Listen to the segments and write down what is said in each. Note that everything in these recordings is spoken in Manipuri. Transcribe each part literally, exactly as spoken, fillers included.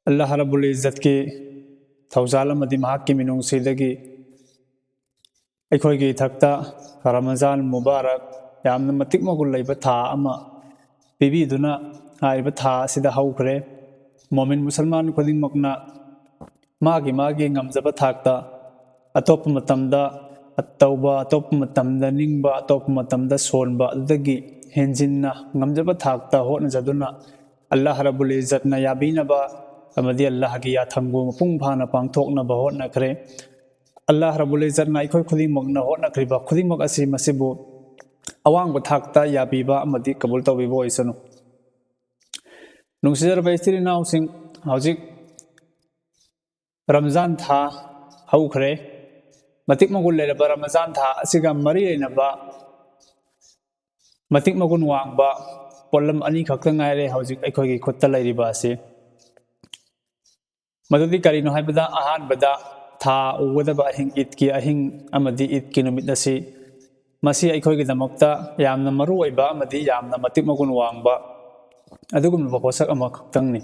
ꯑꯜꯂꯥꯍ ꯔꯕꯨꯜ ꯏꯖꯠꯀꯤ ꯊꯧꯖꯥꯜ ꯑꯃꯗꯤ ꯃꯍꯥꯛꯀꯤ ꯃꯤꯅꯨꯡꯁꯤꯗꯒꯤ ꯑꯩꯈꯣꯏꯒꯤ ꯏꯊꯛꯇ ꯔꯃꯖꯥꯟ ꯃꯨꯕꯥꯔꯛ, ꯌꯥꯝꯅ ꯃꯇꯤꯛ ꯃꯒꯨꯟ ꯂꯩꯕ ꯊꯥ ꯑꯃ ꯄꯤꯕꯤꯗꯨꯅ ꯍꯥꯏꯔꯤꯕ ꯊꯥ ꯑꯁꯤꯗ ꯍꯧꯈ꯭ꯔꯦ꯫ ꯃꯣꯃꯤꯟ ꯃꯨꯁꯜꯃꯥꯟ ꯈꯨꯗꯤꯡꯃꯛꯅ ꯃꯥꯒꯤ ꯃꯥꯒꯤ ꯉꯝꯖꯕ ꯊꯥꯛꯇ ꯑꯇꯣꯞꯄ ꯃꯇꯝꯗ ꯇꯧꯕ, ꯑꯇꯣꯞꯄ ꯃꯇꯝꯗ ꯅꯤꯡꯕ, ꯑꯇꯣꯞꯄ ꯃꯇꯝꯗ ꯁꯣꯟꯕ, ꯑꯗꯨꯗꯒꯤ ꯍꯦꯟꯖꯤꯟꯅ ꯉꯝꯖꯕ ꯊꯥꯛꯇ ꯍꯣꯠꯅꯖꯗꯨꯅ ꯑꯜꯂꯥꯍ ꯔꯕꯨꯜ ꯏꯖꯠꯅ ꯌꯥꯕꯤꯅꯕ ꯑꯃꯗꯤ ꯑꯜꯂꯥꯍꯒꯤ ꯌꯥꯊꯪꯕꯨ ꯃꯄꯨꯡ ꯐꯥꯅ ꯄꯥꯡꯊꯣꯛꯅꯕ ꯍꯣꯠꯅꯈ꯭ꯔꯦ꯫ ꯑꯜꯂꯥꯍ ꯔꯕꯨꯜ ꯏꯖꯠꯅ ꯑꯩꯈꯣꯏ ꯈꯨꯗꯤꯡꯃꯛꯅ ꯍꯣꯠꯅꯈ꯭ꯔꯤꯕ ꯈꯨꯗꯤꯡꯃꯛ ꯑꯁꯤ ꯃꯁꯤꯕꯨ ꯑꯋꯥꯡꯕ ꯊꯥꯛꯇ ꯌꯥꯕꯤꯕ ꯑꯃꯗꯤ ꯀꯕꯨꯜ ꯇꯧꯕꯤꯕ ꯑꯣꯏꯁꯅꯨ꯫ ꯅꯨꯡꯁꯤꯖꯔꯕ ꯏꯆꯤꯜ ꯏꯅꯥꯎꯁꯤꯡ, ꯍꯧꯖꯤꯛ ꯔꯝꯖꯥꯟ ꯊꯥ ꯍꯧꯈ꯭ꯔꯦ꯫ ꯃꯇꯤꯛ ꯃꯒꯨꯟ ꯂꯩꯔꯕ ꯔꯃꯖꯥꯟ ꯊꯥ ꯑꯁꯤꯒ ꯃꯔꯤ ꯂꯩꯅꯕ ꯃꯇꯤꯛ ꯃꯒꯨꯟ ꯋꯥꯡꯕ ꯄꯣꯠꯂꯝ ꯑꯅꯤꯈꯛꯇ ꯉꯥꯏꯔꯦ ꯍꯧꯖꯤꯛ ꯑꯩꯈꯣꯏꯒꯤ ꯈꯨꯠꯇ ꯂꯩꯔꯤꯕ ꯑꯁꯤ꯫ ꯃꯗꯨꯗꯤ ꯀꯔꯤꯅꯣ ꯍꯥꯏꯕꯗ, ꯑꯍꯥꯟꯕꯗ ꯊꯥ ꯎꯒꯗꯕ ꯑꯍꯤꯡ, ꯏꯗꯀꯤ ꯑꯍꯤꯡ ꯑꯃꯗꯤ ꯏꯗꯀꯤ ꯅꯨꯃꯤꯠ ꯑꯁꯤ, ꯃꯁꯤ ꯑꯩꯈꯣꯏꯒꯤꯗꯃꯛꯇ ꯌꯥꯝꯅ ꯃꯔꯨ ꯑꯣꯏꯕ ꯑꯃꯗꯤ ꯌꯥꯝꯅ ꯃꯇꯤꯛ ꯃꯒꯨꯟ ꯋꯥꯡꯕ ꯑꯗꯨꯒꯨꯝꯂꯕ ꯄꯣꯠꯁꯛ ꯑꯃꯈꯛꯇꯪꯅꯤ꯫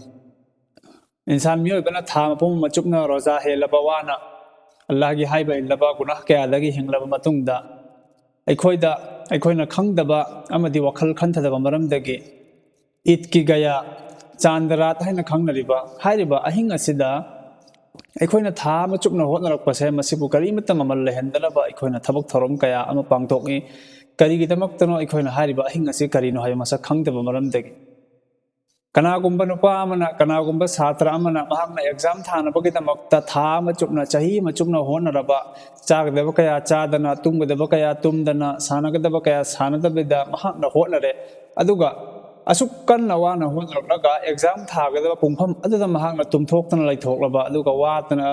ꯏꯟꯁꯥꯟ ꯃꯤꯑꯣꯏꯕꯅ ꯊꯥ ꯃꯄꯨꯝ ꯑꯃ ꯆꯨꯞꯅ ꯔꯣꯖꯥ ꯍꯦꯜꯂꯕ ꯋꯥꯅ, ꯑꯜꯂꯥꯍꯒꯤ ꯍꯥꯏꯕ ꯏꯜꯂꯕ ꯒꯨꯅꯥꯍ ꯀꯌꯥꯗꯒꯤ ꯍꯤꯡꯂꯕ ꯃꯇꯨꯡꯗ, ꯑꯩꯈꯣꯏꯗ, ꯑꯩꯈꯣꯏꯅ ꯈꯪꯗꯕ ꯑꯃꯗꯤ ꯋꯥꯈꯜ ꯈꯟꯊꯗꯕ ꯃꯔꯝꯗꯒꯤ ꯏꯗꯀꯤ ꯒꯌꯥ, ꯆꯥꯟꯗ ꯔꯥꯠ ꯍꯥꯏꯅ ꯈꯪꯅꯔꯤꯕ ꯍꯥꯏꯔꯤꯕ ꯑꯍꯤꯡ ꯑꯁꯤꯗ ꯑꯩꯈꯣꯏꯅ ꯊꯥ ꯑꯃ ꯆꯨꯞꯅ ꯍꯣꯠꯅꯔꯛꯄꯁꯦ, ꯃꯁꯤꯕꯨ ꯀꯔꯤꯃꯠꯇ ꯃꯃꯜ ꯂꯩꯍꯟꯗꯅꯕ ꯑꯩꯈꯣꯏꯅ ꯊꯕꯛ ꯊꯧꯔꯝ ꯀꯌꯥ ꯑꯃ ꯄꯥꯡꯊꯣꯛꯏ꯫ ꯀꯔꯤꯒꯤꯗꯃꯛꯇꯅꯣ ꯑꯩꯈꯣꯏꯅ ꯍꯥꯏꯔꯤꯕ ꯑꯍꯤꯡ ꯑꯁꯤ ꯀꯔꯤꯅꯣ ꯍꯥꯏꯕ ꯃꯁꯛ ꯈꯪꯗꯕ ꯃꯔꯝꯗꯒꯤ? ꯀꯅꯥꯒꯨꯝꯕ ꯅꯨꯄꯥ ꯑꯃꯅ, ꯀꯅꯥꯒꯨꯝꯕ ꯁꯥꯇ꯭ꯔ ꯑꯃꯅ ꯃꯍꯥꯛꯅ ꯑꯦꯛꯖꯥꯝ ꯊꯥꯅꯕꯒꯤꯗꯃꯛꯇ ꯊꯥ ꯑꯃ ꯆꯨꯞꯅ, ꯆꯍꯤ ꯑꯃ ꯆꯨꯞꯅ ꯍꯣꯠꯅꯔꯕ, ꯆꯥꯒꯗꯕ ꯀꯌꯥ ꯆꯥꯗꯅ, ꯇꯨꯝꯒꯗꯕ ꯀꯌꯥ ꯇꯨꯝꯗꯅ, ꯁꯥꯟꯅꯒꯗꯕ ꯀꯌꯥ ꯁꯥꯟꯅꯗꯕꯤꯗ ꯃꯍꯥꯛꯅ ꯍꯣꯠꯅꯔꯦ꯫ ꯑꯗꯨꯒ ꯑꯁꯨꯛ ꯀꯟꯅ ꯋꯥꯅ ꯍꯣꯠꯅꯔꯛꯂꯒ ꯑꯦꯛꯖꯥꯝ ꯊꯥꯒꯗꯕ ꯄꯨꯡꯐꯝ ꯑꯗꯨꯗ ꯃꯍꯥꯛꯅ ꯇꯨꯝꯊꯣꯛꯇꯅ ꯂꯩꯊꯣꯛꯂꯕ, ꯑꯗꯨꯒ ꯋꯥꯗꯅ,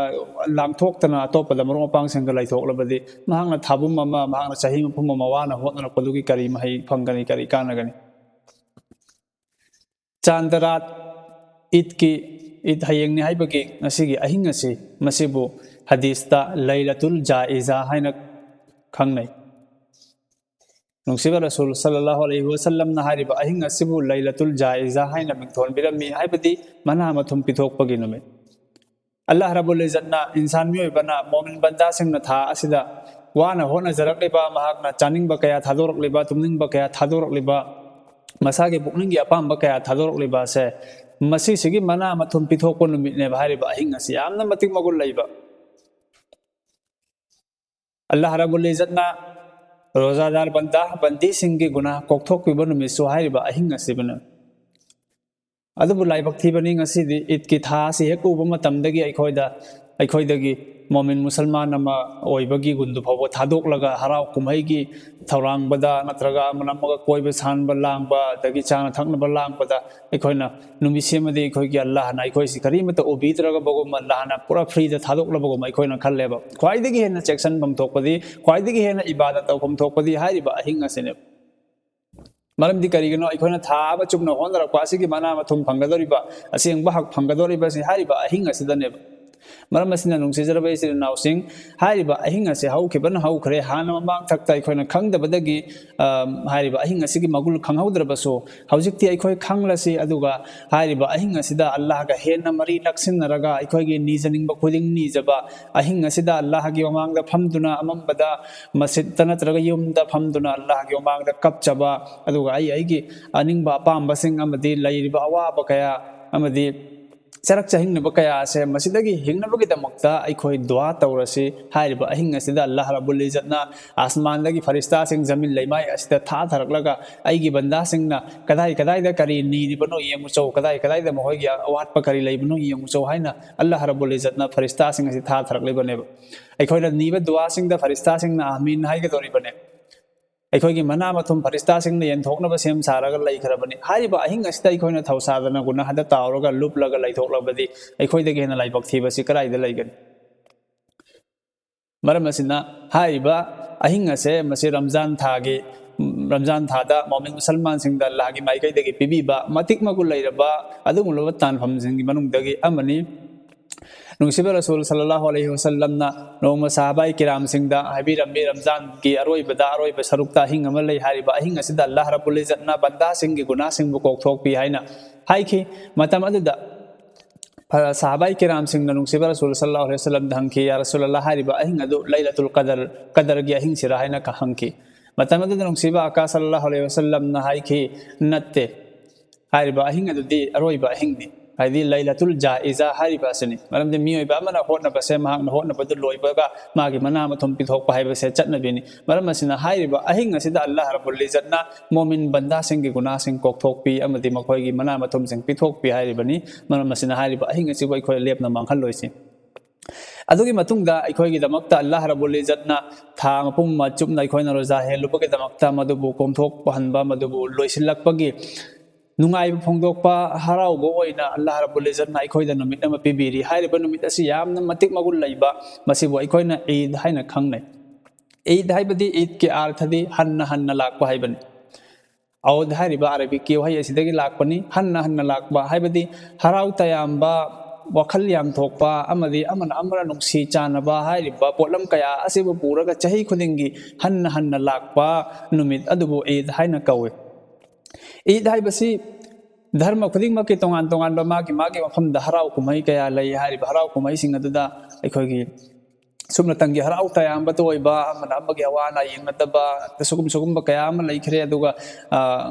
ꯂꯥꯡꯊꯣꯛꯇꯅ ꯑꯇꯣꯞꯄꯗ ꯃꯔꯨꯞ ꯃꯄꯥꯡꯁꯤꯡꯒ ꯂꯩꯊꯣꯛꯂꯕꯗꯤ, ꯃꯍꯥꯛꯅ ꯊꯥꯕꯨꯝ ꯑꯃ, ꯃꯍꯥꯛꯅ ꯆꯍꯤ ꯃꯄꯨꯝ ꯑꯃ ꯋꯥꯅ ꯍꯣꯠꯅꯔꯛꯄꯗꯨꯒꯤ ꯀꯔꯤ ꯃꯍꯩ ꯐꯪꯒꯅꯤ, ꯀꯔꯤ ꯀꯥꯟꯅꯒꯅꯤ? ꯆꯥꯟꯗ ꯔꯥꯠ, ꯏꯗꯀꯤ, ꯏꯗ ꯍꯌꯦꯡꯅꯤ ꯍꯥꯏꯕꯒꯤ ꯉꯁꯤꯒꯤ ꯑꯍꯤꯡ ꯑꯁꯤ, ꯃꯁꯤꯕꯨ ꯍꯗꯤꯁꯇ ꯂꯩꯂꯇꯨꯜ ꯖꯥꯏꯖꯥ ꯍꯥꯏꯅ ꯈꯪꯅꯩ꯫ ꯅꯨꯡꯁꯤꯕ ꯔꯁꯨꯜ ꯁꯜꯂꯜꯂꯥꯍꯨ ꯑꯂꯩꯍꯤ ꯋꯥꯁꯜꯂꯝꯅ ꯍꯥꯏꯔꯤꯕ ꯑꯍꯤꯡ ꯑꯁꯤꯕꯨ ꯂꯩꯂꯇꯨꯜ ꯖꯥꯏꯖꯥ ꯍꯥꯏꯅ ꯃꯤꯡꯊꯣꯟꯕꯤꯔꯝꯃꯤ, ꯍꯥꯏꯕꯗꯤ ꯃꯅꯥ ꯃꯊꯨꯝ ꯄꯤꯊꯣꯛꯄꯒꯤ ꯅꯨꯃꯤꯠ꯫ ꯑꯜꯂꯥꯍ ꯔꯕꯨꯜ ꯏꯖꯠꯅ ꯏꯟꯁꯥꯟ ꯃꯤꯑꯣꯏꯕꯅ ꯃꯣꯃꯤꯟ ꯕꯟꯗꯥꯁꯤꯡꯅ ꯊꯥ ꯑꯁꯤꯗ ꯋꯥꯅ ꯍꯣꯠꯅꯖꯔꯛꯂꯤꯕ, ꯃꯍꯥꯛꯅ ꯆꯥꯅꯤꯡꯕ ꯀꯌꯥ ꯊꯥꯗꯣꯔꯛꯂꯤꯕ, ꯇꯨꯝꯅꯤꯡꯕ ꯀꯌꯥ ꯊꯥꯗꯣꯔꯛꯂꯤꯕ, ꯃꯁꯥꯒꯤ ꯄꯨꯛꯅꯤꯡꯒꯤ ꯑꯄꯥꯝꯕ ꯀꯌꯥ ꯊꯥꯗꯣꯔꯛꯂꯤꯕ ꯑꯁꯦ, ꯃꯁꯤꯁꯤꯒꯤ ꯃꯅꯥ ꯃꯊꯨꯝ ꯄꯤꯊꯣꯛꯄ ꯅꯨꯃꯤꯠꯅꯦꯕ ꯍꯥꯏꯔꯤꯕ ꯑꯍꯤꯡ ꯑꯁꯤ꯫ ꯌꯥꯝꯅ ꯃꯇꯤꯛ ꯃꯒꯨꯟ ꯂꯩꯕ꯫ ꯑꯜꯂꯥꯍ ꯔꯕꯨꯜ ꯏꯖꯠꯅ ꯔꯣꯖꯥꯗꯥꯔ ꯕꯟꯗꯥ ꯕꯟꯗꯤꯁꯤꯡꯒꯤ ꯒꯨꯅꯥ ꯀꯣꯛꯊꯣꯛꯄꯤꯕ ꯅꯨꯃꯤꯠꯁꯨ ꯍꯥꯏꯔꯤꯕ ꯑꯍꯤꯡ ꯑꯁꯤꯕꯨꯅ꯫ ꯑꯗꯨꯕꯨ ꯂꯥꯏꯕꯛ ꯊꯤꯕꯅꯤ, ꯉꯁꯤꯗꯤ ꯏꯗꯀꯤ ꯊꯥ ꯑꯁꯤ ꯍꯦꯛ ꯎꯕ ꯃꯇꯝꯗꯒꯤ ꯑꯩꯈꯣꯏꯗ, ꯑꯩꯈꯣꯏꯗꯒꯤ ꯃꯣꯃꯤꯟ ꯃꯨꯁꯜꯃꯥꯟ ꯑꯃ ꯑꯣꯏꯕꯒꯤ ꯒꯨꯟꯗꯨ ꯐꯥꯎꯕ ꯊꯥꯗꯣꯛꯂꯒ ꯍꯔꯥꯎ ꯀꯨꯝꯍꯩꯒꯤ ꯊꯧꯔꯥꯡꯕꯗ ꯅꯠꯇ꯭ꯔꯒ ꯑꯃꯅ ꯑꯃꯒ ꯀꯣꯏꯕ ꯁꯥꯟꯕ ꯂꯥꯡꯕ, ꯑꯗꯒꯤ ꯆꯥꯅ ꯊꯛꯅꯕ ꯂꯥꯡꯕꯗ ꯑꯩꯈꯣꯏꯅ ꯅꯨꯃꯤꯠꯁꯤꯃꯗꯤ ꯑꯩꯈꯣꯏꯒꯤ ꯑꯜꯂꯥꯍꯅ ꯑꯩꯈꯣꯏꯁꯤ ꯀꯔꯤꯃꯠꯇ ꯎꯕꯤꯗ꯭ꯔꯒꯕꯒꯨꯝ, ꯑꯜꯂꯥꯍꯅ ꯄꯨꯔꯥ ꯐ꯭ꯔꯤꯗ ꯊꯥꯗꯣꯛꯂꯕꯒꯨꯝ ꯑꯩꯈꯣꯏꯅ ꯈꯜꯂꯦꯕ꯫ ꯈ꯭ꯋꯥꯏꯗꯒꯤ ꯍꯦꯟꯅ ꯆꯦꯛꯁꯤꯟꯐꯝ ꯊꯣꯛꯄꯗꯤ, ꯈ꯭ꯋꯥꯏꯗꯒꯤ ꯍꯦꯟꯅ ꯏꯕꯥꯗꯠ ꯇꯧꯐꯝ ꯊꯣꯛꯄꯗꯤ ꯍꯥꯏꯔꯤꯕ ꯑꯍꯤꯡ ꯑꯁꯤꯅꯦꯕ꯫ ꯃꯔꯝꯗꯤ ꯀꯔꯤꯒꯤꯅꯣ? ꯑꯩꯈꯣꯏꯅ ꯊꯥ ꯑꯃ ꯆꯨꯝꯅ ꯍꯣꯠꯅꯔꯛꯄ ꯑꯁꯤꯒꯤ ꯃꯅꯥ ꯃꯊꯨꯝ ꯐꯪꯒꯗꯧꯔꯤꯕ, ꯑꯁꯦꯡꯕ ꯍꯛ ꯐꯪꯒꯗꯧꯔꯤꯕꯁꯤ ꯍꯥꯏꯔꯤꯕ ꯑꯍꯤꯡ ꯑꯁꯤꯗꯅꯦꯕ꯫ ꯃꯔꯝ ꯑꯁꯤꯅ, ꯅꯨꯡꯁꯤꯖꯔꯕ ꯏꯆꯤꯜ ꯏꯅꯥꯎꯁꯤꯡ, ꯍꯥꯏꯔꯤꯕ ꯑꯍꯤꯡ ꯑꯁꯤ ꯍꯧꯈꯤꯕꯅ ꯍꯧꯈ꯭ꯔꯦ꯫ ꯍꯥꯟꯅ ꯃꯃꯥꯡ ꯊꯛꯇ ꯑꯩꯈꯣꯏꯅ ꯈꯪꯗꯕꯗꯒꯤ, ꯑ, ꯍꯥꯏꯔꯤꯕ ꯑꯍꯤꯡ ꯑꯁꯤꯒꯤ ꯃꯒꯨꯟ ꯈꯪꯍꯧꯗ꯭ꯔꯕꯁꯨ, ꯍꯧꯖꯤꯛꯇꯤ ꯑꯩꯈꯣꯏ ꯈꯪꯂꯁꯤ, ꯑꯗꯨꯒ ꯍꯥꯏꯔꯤꯕ ꯑꯍꯤꯡ ꯑꯁꯤꯗ ꯑꯜꯂꯥꯍꯒ ꯍꯦꯟꯅ ꯃꯔꯤ ꯅꯛꯁꯤꯟꯅꯔꯒ ꯑꯩꯈꯣꯏꯒꯤ ꯅꯤꯖꯅꯤꯡꯕ ꯈꯨꯗꯤꯡ ꯅꯤꯖꯕ, ꯑꯍꯤꯡ ꯑꯁꯤꯗ ꯑꯜꯂꯥꯍꯒꯤ ꯃꯃꯥꯡꯗ ꯐꯝꯗꯨꯅ, ꯑꯃꯝꯕꯗ ꯃꯁꯖꯤꯗꯇ ꯅꯠꯇ꯭ꯔꯒ ꯌꯨꯝꯗ ꯐꯝꯗꯨꯅ ꯑꯜꯂꯥꯍꯒꯤ ꯃꯃꯥꯡꯗ ꯀꯞꯆꯕ, ꯑꯗꯨꯒ ꯑꯩ ꯑꯩꯒꯤ ꯑꯅꯤꯡꯕ ꯑꯄꯥꯝꯕꯁꯤꯡ ꯑꯃꯗꯤ ꯂꯩꯔꯤꯕ ꯑꯋꯥꯕ ꯀꯌꯥ ꯑꯃꯗꯤ ꯆꯔꯛ ꯆꯍꯤꯡꯅꯕ ꯀꯌꯥ ꯑꯁꯦ ꯃꯁꯤꯗꯒꯤ ꯍꯤꯡꯅꯕꯒꯤꯗꯃꯛꯇ ꯑꯩꯈꯣꯏ ꯗꯨꯋꯥ ꯇꯧꯔꯁꯤ꯫ ꯍꯥꯏꯔꯤꯕ ꯑꯍꯤꯡ ꯑꯁꯤꯗ ꯑꯜꯂꯥꯍ ꯔꯕꯨꯜ ꯏꯖꯠꯅ ꯑꯥꯁꯃꯥꯟꯗꯒꯤ ꯐꯔꯤꯁꯇꯥꯁꯤꯡ ꯖꯃꯤꯟ ꯂꯩꯃꯥꯏ ꯑꯁꯤꯗ ꯊꯥꯊꯔꯛꯂꯒ ꯑꯩꯒꯤ ꯕꯟꯗꯥꯁꯤꯡꯅ ꯀꯗꯥꯏ ꯀꯗꯥꯏꯗ ꯀꯔꯤ ꯅꯤꯔꯤꯕꯅꯣ ꯌꯦꯡꯉꯨꯆꯣ, ꯀꯗꯥꯏ ꯀꯗꯥꯏꯗ ꯃꯈꯣꯏꯒꯤ ꯑꯋꯥꯠꯄ ꯀꯔꯤ ꯂꯩꯕꯅꯣ ꯌꯦꯡꯉꯨꯆꯣ ꯍꯥꯏꯅ ꯑꯜꯂꯥꯍ ꯔꯕꯨꯜ ꯏꯖꯠꯅ ꯐꯔꯤꯁꯇꯥꯁꯤꯡ ꯑꯁꯤ ꯊꯥꯊꯔꯛꯂꯤꯕꯅꯦꯕ꯫ ꯑꯩꯈꯣꯏꯅ ꯅꯤꯕ ꯗꯨꯋꯥꯁꯤꯡꯗ ꯐꯔꯤꯁꯇꯥꯁꯤꯡꯅ ꯑꯥꯃꯤꯟ ꯍꯥꯏꯒꯗꯧꯔꯤꯕꯅꯦ꯫ ꯑꯩꯈꯣꯏꯒꯤ ꯃꯅꯥ ꯃꯊꯨꯝ ꯐꯔꯤꯁꯇꯥꯁꯤꯡꯅ ꯌꯦꯟꯊꯣꯛꯅꯕ ꯁꯦꯝ ꯁꯥꯔꯒ ꯂꯩꯈ꯭ꯔꯕꯅꯤ꯫ ꯍꯥꯏꯔꯤꯕ ꯑꯍꯤꯡ ꯑꯁꯤꯗ ꯑꯩꯈꯣꯏꯅ ꯊꯧꯁꯥꯗꯅ ꯒꯨꯅꯥꯍꯗ ꯇꯥꯎꯔꯒ ꯂꯨꯞꯂꯒ ꯂꯩꯊꯣꯛꯂꯕꯗꯤ ꯑꯩꯈꯣꯏꯗꯒꯤ ꯍꯦꯟꯅ ꯂꯥꯏꯕꯛ ꯊꯤꯕꯁꯤ ꯀꯗꯥꯏꯗ ꯂꯩꯒꯅꯤ? ꯃꯔꯝ ꯑꯁꯤꯅ ꯍꯥꯏꯔꯤꯕ ꯑꯍꯤꯡ ꯑꯁꯦ ꯃꯁꯤ ꯔꯝꯖꯥꯟ ꯊꯥꯒꯤ, ꯔꯝꯖꯥꯟ ꯊꯥꯗ ꯃꯣꯃꯤꯟ ꯃꯨꯁꯜꯃꯥꯟꯁꯤꯡꯗ ꯑꯜꯂꯥꯍꯒꯤ ꯃꯥꯏꯀꯩꯗꯒꯤ ꯄꯤꯕꯤꯕ ꯃꯇꯤꯛ ꯃꯒꯨꯟ ꯂꯩꯔꯕ ꯑꯗꯨꯒꯨꯝꯂꯕ ꯇꯥꯟꯐꯝꯁꯤꯡꯒꯤ ꯃꯅꯨꯡꯗꯒꯤ ꯑꯃꯅꯤ꯫ ꯅꯨꯡꯁꯤꯕ ꯔꯁꯨꯜ ꯁꯜꯂꯜꯂꯥꯍꯨ ꯑꯂꯩꯍꯤ ꯋꯥꯁꯜꯂꯝꯅ ꯅꯣꯡꯃ ꯁꯍꯥꯕꯥꯏ ꯀꯤꯔꯥꯝꯁꯤꯡꯗ ꯍꯥꯏꯕꯤꯔꯝꯃꯤ, ꯔꯝꯖꯥꯟꯒꯤ ꯑꯔꯣꯏꯕꯗ, ꯑꯔꯣꯏꯕ ꯁꯔꯨꯛꯇ ꯑꯍꯤꯡ ꯑꯃ ꯂꯩ꯫ ꯍꯥꯏꯔꯤꯕ ꯑꯍꯤꯡ ꯑꯁꯤꯗ ꯑꯜꯂꯥꯍ ꯔꯕꯨꯜ ꯏꯖꯠꯅ ꯕꯟꯗꯥꯁꯤꯡꯒꯤ ꯒꯨꯅꯥꯁꯤꯡꯕꯨ ꯀꯣꯛꯊꯣꯛꯄꯤ ꯍꯥꯏꯅ ꯍꯥꯏꯈꯤ꯫ ꯃꯇꯝ ꯑꯗꯨꯗ ꯐ-, ꯁꯍꯥꯕꯥꯏ ꯀꯤꯔꯥꯝꯁꯤꯡꯅ ꯅꯨꯡꯁꯤꯕ ꯔꯁꯨꯜ ꯁꯜꯂꯜꯂꯥꯍꯨ ꯑꯂꯩꯍꯤ ꯋꯥꯁꯜꯂꯝꯗ ꯍꯪꯈꯤ, "ꯌꯥ ꯔꯁꯨꯜ ꯑꯜꯂꯥꯍ, ꯍꯥꯏꯔꯤꯕ ꯑꯍꯤꯡ ꯑꯗꯨ ꯂꯩꯂꯇꯨꯜ ꯀꯗꯔ, ꯀꯗꯔꯒꯤ ꯑꯍꯤꯡꯁꯤꯔꯥ?" ꯍꯥꯏꯅ ꯀ-, ꯍꯪꯈꯤ꯫ ꯃꯇꯝ ꯑꯗꯨꯗ ꯅꯨꯡꯁꯤꯕ ꯑꯀꯥ ꯁꯜꯂꯜꯂꯥꯍꯨ ꯑꯂꯩꯍꯤ ꯋꯥꯁꯜꯂꯝꯅ ꯍꯥꯏꯈꯤ, "ꯅꯠꯇꯦ, ꯍꯥꯏꯔꯤꯕ ꯑꯍꯤꯡ ꯑꯗꯨꯗꯤ ꯑꯔꯣꯏꯕ ꯑꯍꯤꯡꯅꯤ, ꯍꯥꯏꯗꯤ ꯂꯩꯂꯇꯨꯜ ꯖꯥꯏꯖꯥ ꯍꯥꯏꯔꯤꯕ ꯑꯁꯤꯅꯤ"꯫ ꯃꯔꯝꯗꯤ ꯃꯤꯑꯣꯏꯕ ꯑꯃꯅ ꯍꯣꯠꯅꯕꯁꯦ, ꯃꯍꯥꯛꯅ ꯍꯣꯠꯅꯕꯗꯨ ꯂꯣꯏꯕꯒ ꯃꯥꯒꯤ ꯃꯅꯥ ꯃꯊꯨꯝ ꯄꯤꯊꯣꯛꯄ ꯍꯥꯏꯕꯁꯦ ꯆꯠꯅꯕꯤꯅꯤ꯫ ꯃꯔꯝ ꯑꯁꯤꯅ ꯍꯥꯏꯔꯤꯕ ꯑꯍꯤꯡ ꯑꯁꯤꯗ ꯑꯜꯂꯥꯍ ꯔꯕꯨꯜ ꯏꯖꯠꯅ ꯃꯣꯃꯤꯟ ꯕꯟꯗꯥꯁꯤꯡꯒꯤ ꯒꯨꯅꯥꯁꯤꯡ ꯀꯣꯛꯊꯣꯛꯄꯤ ꯑꯃꯗꯤ ꯃꯈꯣꯏꯒꯤ ꯃꯅꯥ ꯃꯊꯨꯝꯁꯤꯡ ꯄꯤꯊꯣꯛꯄꯤ ꯍꯥꯏꯔꯤꯕꯅꯤ꯫ ꯃꯔꯝ ꯑꯁꯤꯅ ꯍꯥꯏꯔꯤꯕ ꯑꯍꯤꯡ ꯑꯁꯤꯕꯨ ꯑꯩꯈꯣꯏ ꯂꯦꯞꯅ ꯃꯥꯡꯍꯜꯂꯣꯏꯁꯤ꯫ ꯑꯗꯨꯒꯤ ꯃꯇꯨꯡꯗ ꯑꯩꯈꯣꯏꯒꯤꯗꯃꯛꯇ ꯑꯜꯂꯥꯍ ꯔꯕꯨꯜ ꯏꯖꯠꯅ ꯊꯥ ꯃꯄꯨꯝ ꯑꯃ ꯆꯨꯞꯅ ꯑꯩꯈꯣꯏꯅ ꯔꯣꯖꯥ ꯍꯦꯜꯂꯨꯕꯒꯤꯗꯃꯛꯇ ꯃꯗꯨꯕꯨ ꯀꯣꯝꯊꯣꯛꯄꯍꯟꯕ, ꯃꯗꯨꯕꯨ ꯂꯣꯏꯁꯤꯜꯂꯛꯄꯒꯤ ꯅꯨꯡꯉꯥꯏꯕ ꯐꯣꯡꯗꯣꯛꯄ, ꯍꯔꯥꯎꯕ ꯑꯣꯏꯅ ꯑꯜꯂꯥꯍ ꯔꯕꯨꯜ ꯏꯖꯠꯅ ꯑꯩꯈꯣꯏꯗ ꯅꯨꯃꯤꯠ ꯑꯃ ꯄꯤꯕꯤꯔꯤ꯫ ꯍꯥꯏꯔꯤꯕ ꯅꯨꯃꯤꯠ ꯑꯁꯤ ꯌꯥꯝꯅ ꯃꯇꯤꯛ ꯃꯒꯨꯟ ꯂꯩꯕ, ꯃꯁꯤꯕꯨ ꯑꯩꯈꯣꯏꯅ ꯏꯗ ꯍꯥꯏꯅ ꯈꯪꯅꯩ꯫ ꯏꯗ ꯍꯥꯏꯕꯗꯤ, ꯏꯗꯀꯤ ꯑꯥꯔꯊꯗꯤ ꯍꯟꯅ ꯍꯟꯅ ꯂꯥꯛꯄ ꯍꯥꯏꯕꯅꯤ꯫ ꯑꯧꯗ ꯍꯥꯏꯔꯤꯕ ꯑꯔꯕꯤꯛꯀꯤ ꯋꯥꯍꯩ ꯑꯁꯤꯗꯒꯤ ꯂꯥꯛꯄꯅꯤ꯫ ꯍꯟꯅ ꯍꯟꯅ ꯂꯥꯛꯄ ꯍꯥꯏꯕꯗꯤ ꯍꯔꯥꯎ ꯇꯌꯥꯝꯕ, ꯋꯥꯈꯜ ꯌꯥꯡꯊꯣꯛꯄ ꯑꯃꯗꯤ ꯑꯃꯅ ꯑꯃꯅ ꯅꯨꯡꯁꯤ ꯆꯥꯟꯅꯕ ꯍꯥꯏꯔꯤꯕ ꯄꯣꯠꯂꯝ ꯀꯌꯥ ꯑꯁꯤꯕꯨ ꯄꯨꯔꯒ ꯆꯍꯤ ꯈꯨꯗꯤꯡꯒꯤ ꯍꯟꯅ ꯍꯟꯅ ꯂꯥꯛꯄ ꯅꯨꯃꯤꯠ ꯑꯗꯨꯕꯨ ꯏꯗ ꯍꯥꯏꯅ ꯀꯧꯏ꯫ ꯏꯗ ꯍꯥꯏꯕꯁꯤ ꯙꯔꯃ ꯈꯨꯗꯤꯡꯃꯛꯀꯤ ꯇꯣꯉꯥꯟ ꯇꯣꯉꯥꯟꯕ ꯃꯥꯒꯤ ꯃꯥꯒꯤ ꯃꯐꯝꯗ ꯍꯔꯥꯎ ꯀꯨꯝꯍꯩ ꯀꯌꯥ ꯂꯩ꯫ ꯍꯥꯏꯔꯤꯕ ꯍꯔꯥꯎ ꯀꯨꯝꯍꯩꯁꯤꯡ ꯑꯗꯨꯗ ꯑꯩꯈꯣꯏꯒꯤ ꯁꯨꯞꯅꯇꯪꯒꯤ ꯍꯔꯥꯎ ꯇꯌꯥꯝꯕꯇ ꯑꯣꯏꯕ, ꯑꯃꯅ ꯑꯃꯒꯤ ꯑꯋꯥ ꯑꯅꯥ ꯌꯦꯡꯅꯗꯕ, ꯁꯤꯒꯨꯝ-, ꯁꯤꯒꯨꯝꯕ ꯀꯌꯥ ꯑꯃ ꯂꯩꯈ꯭ꯔꯦ꯫ ꯑꯗꯨꯒ, ꯑ,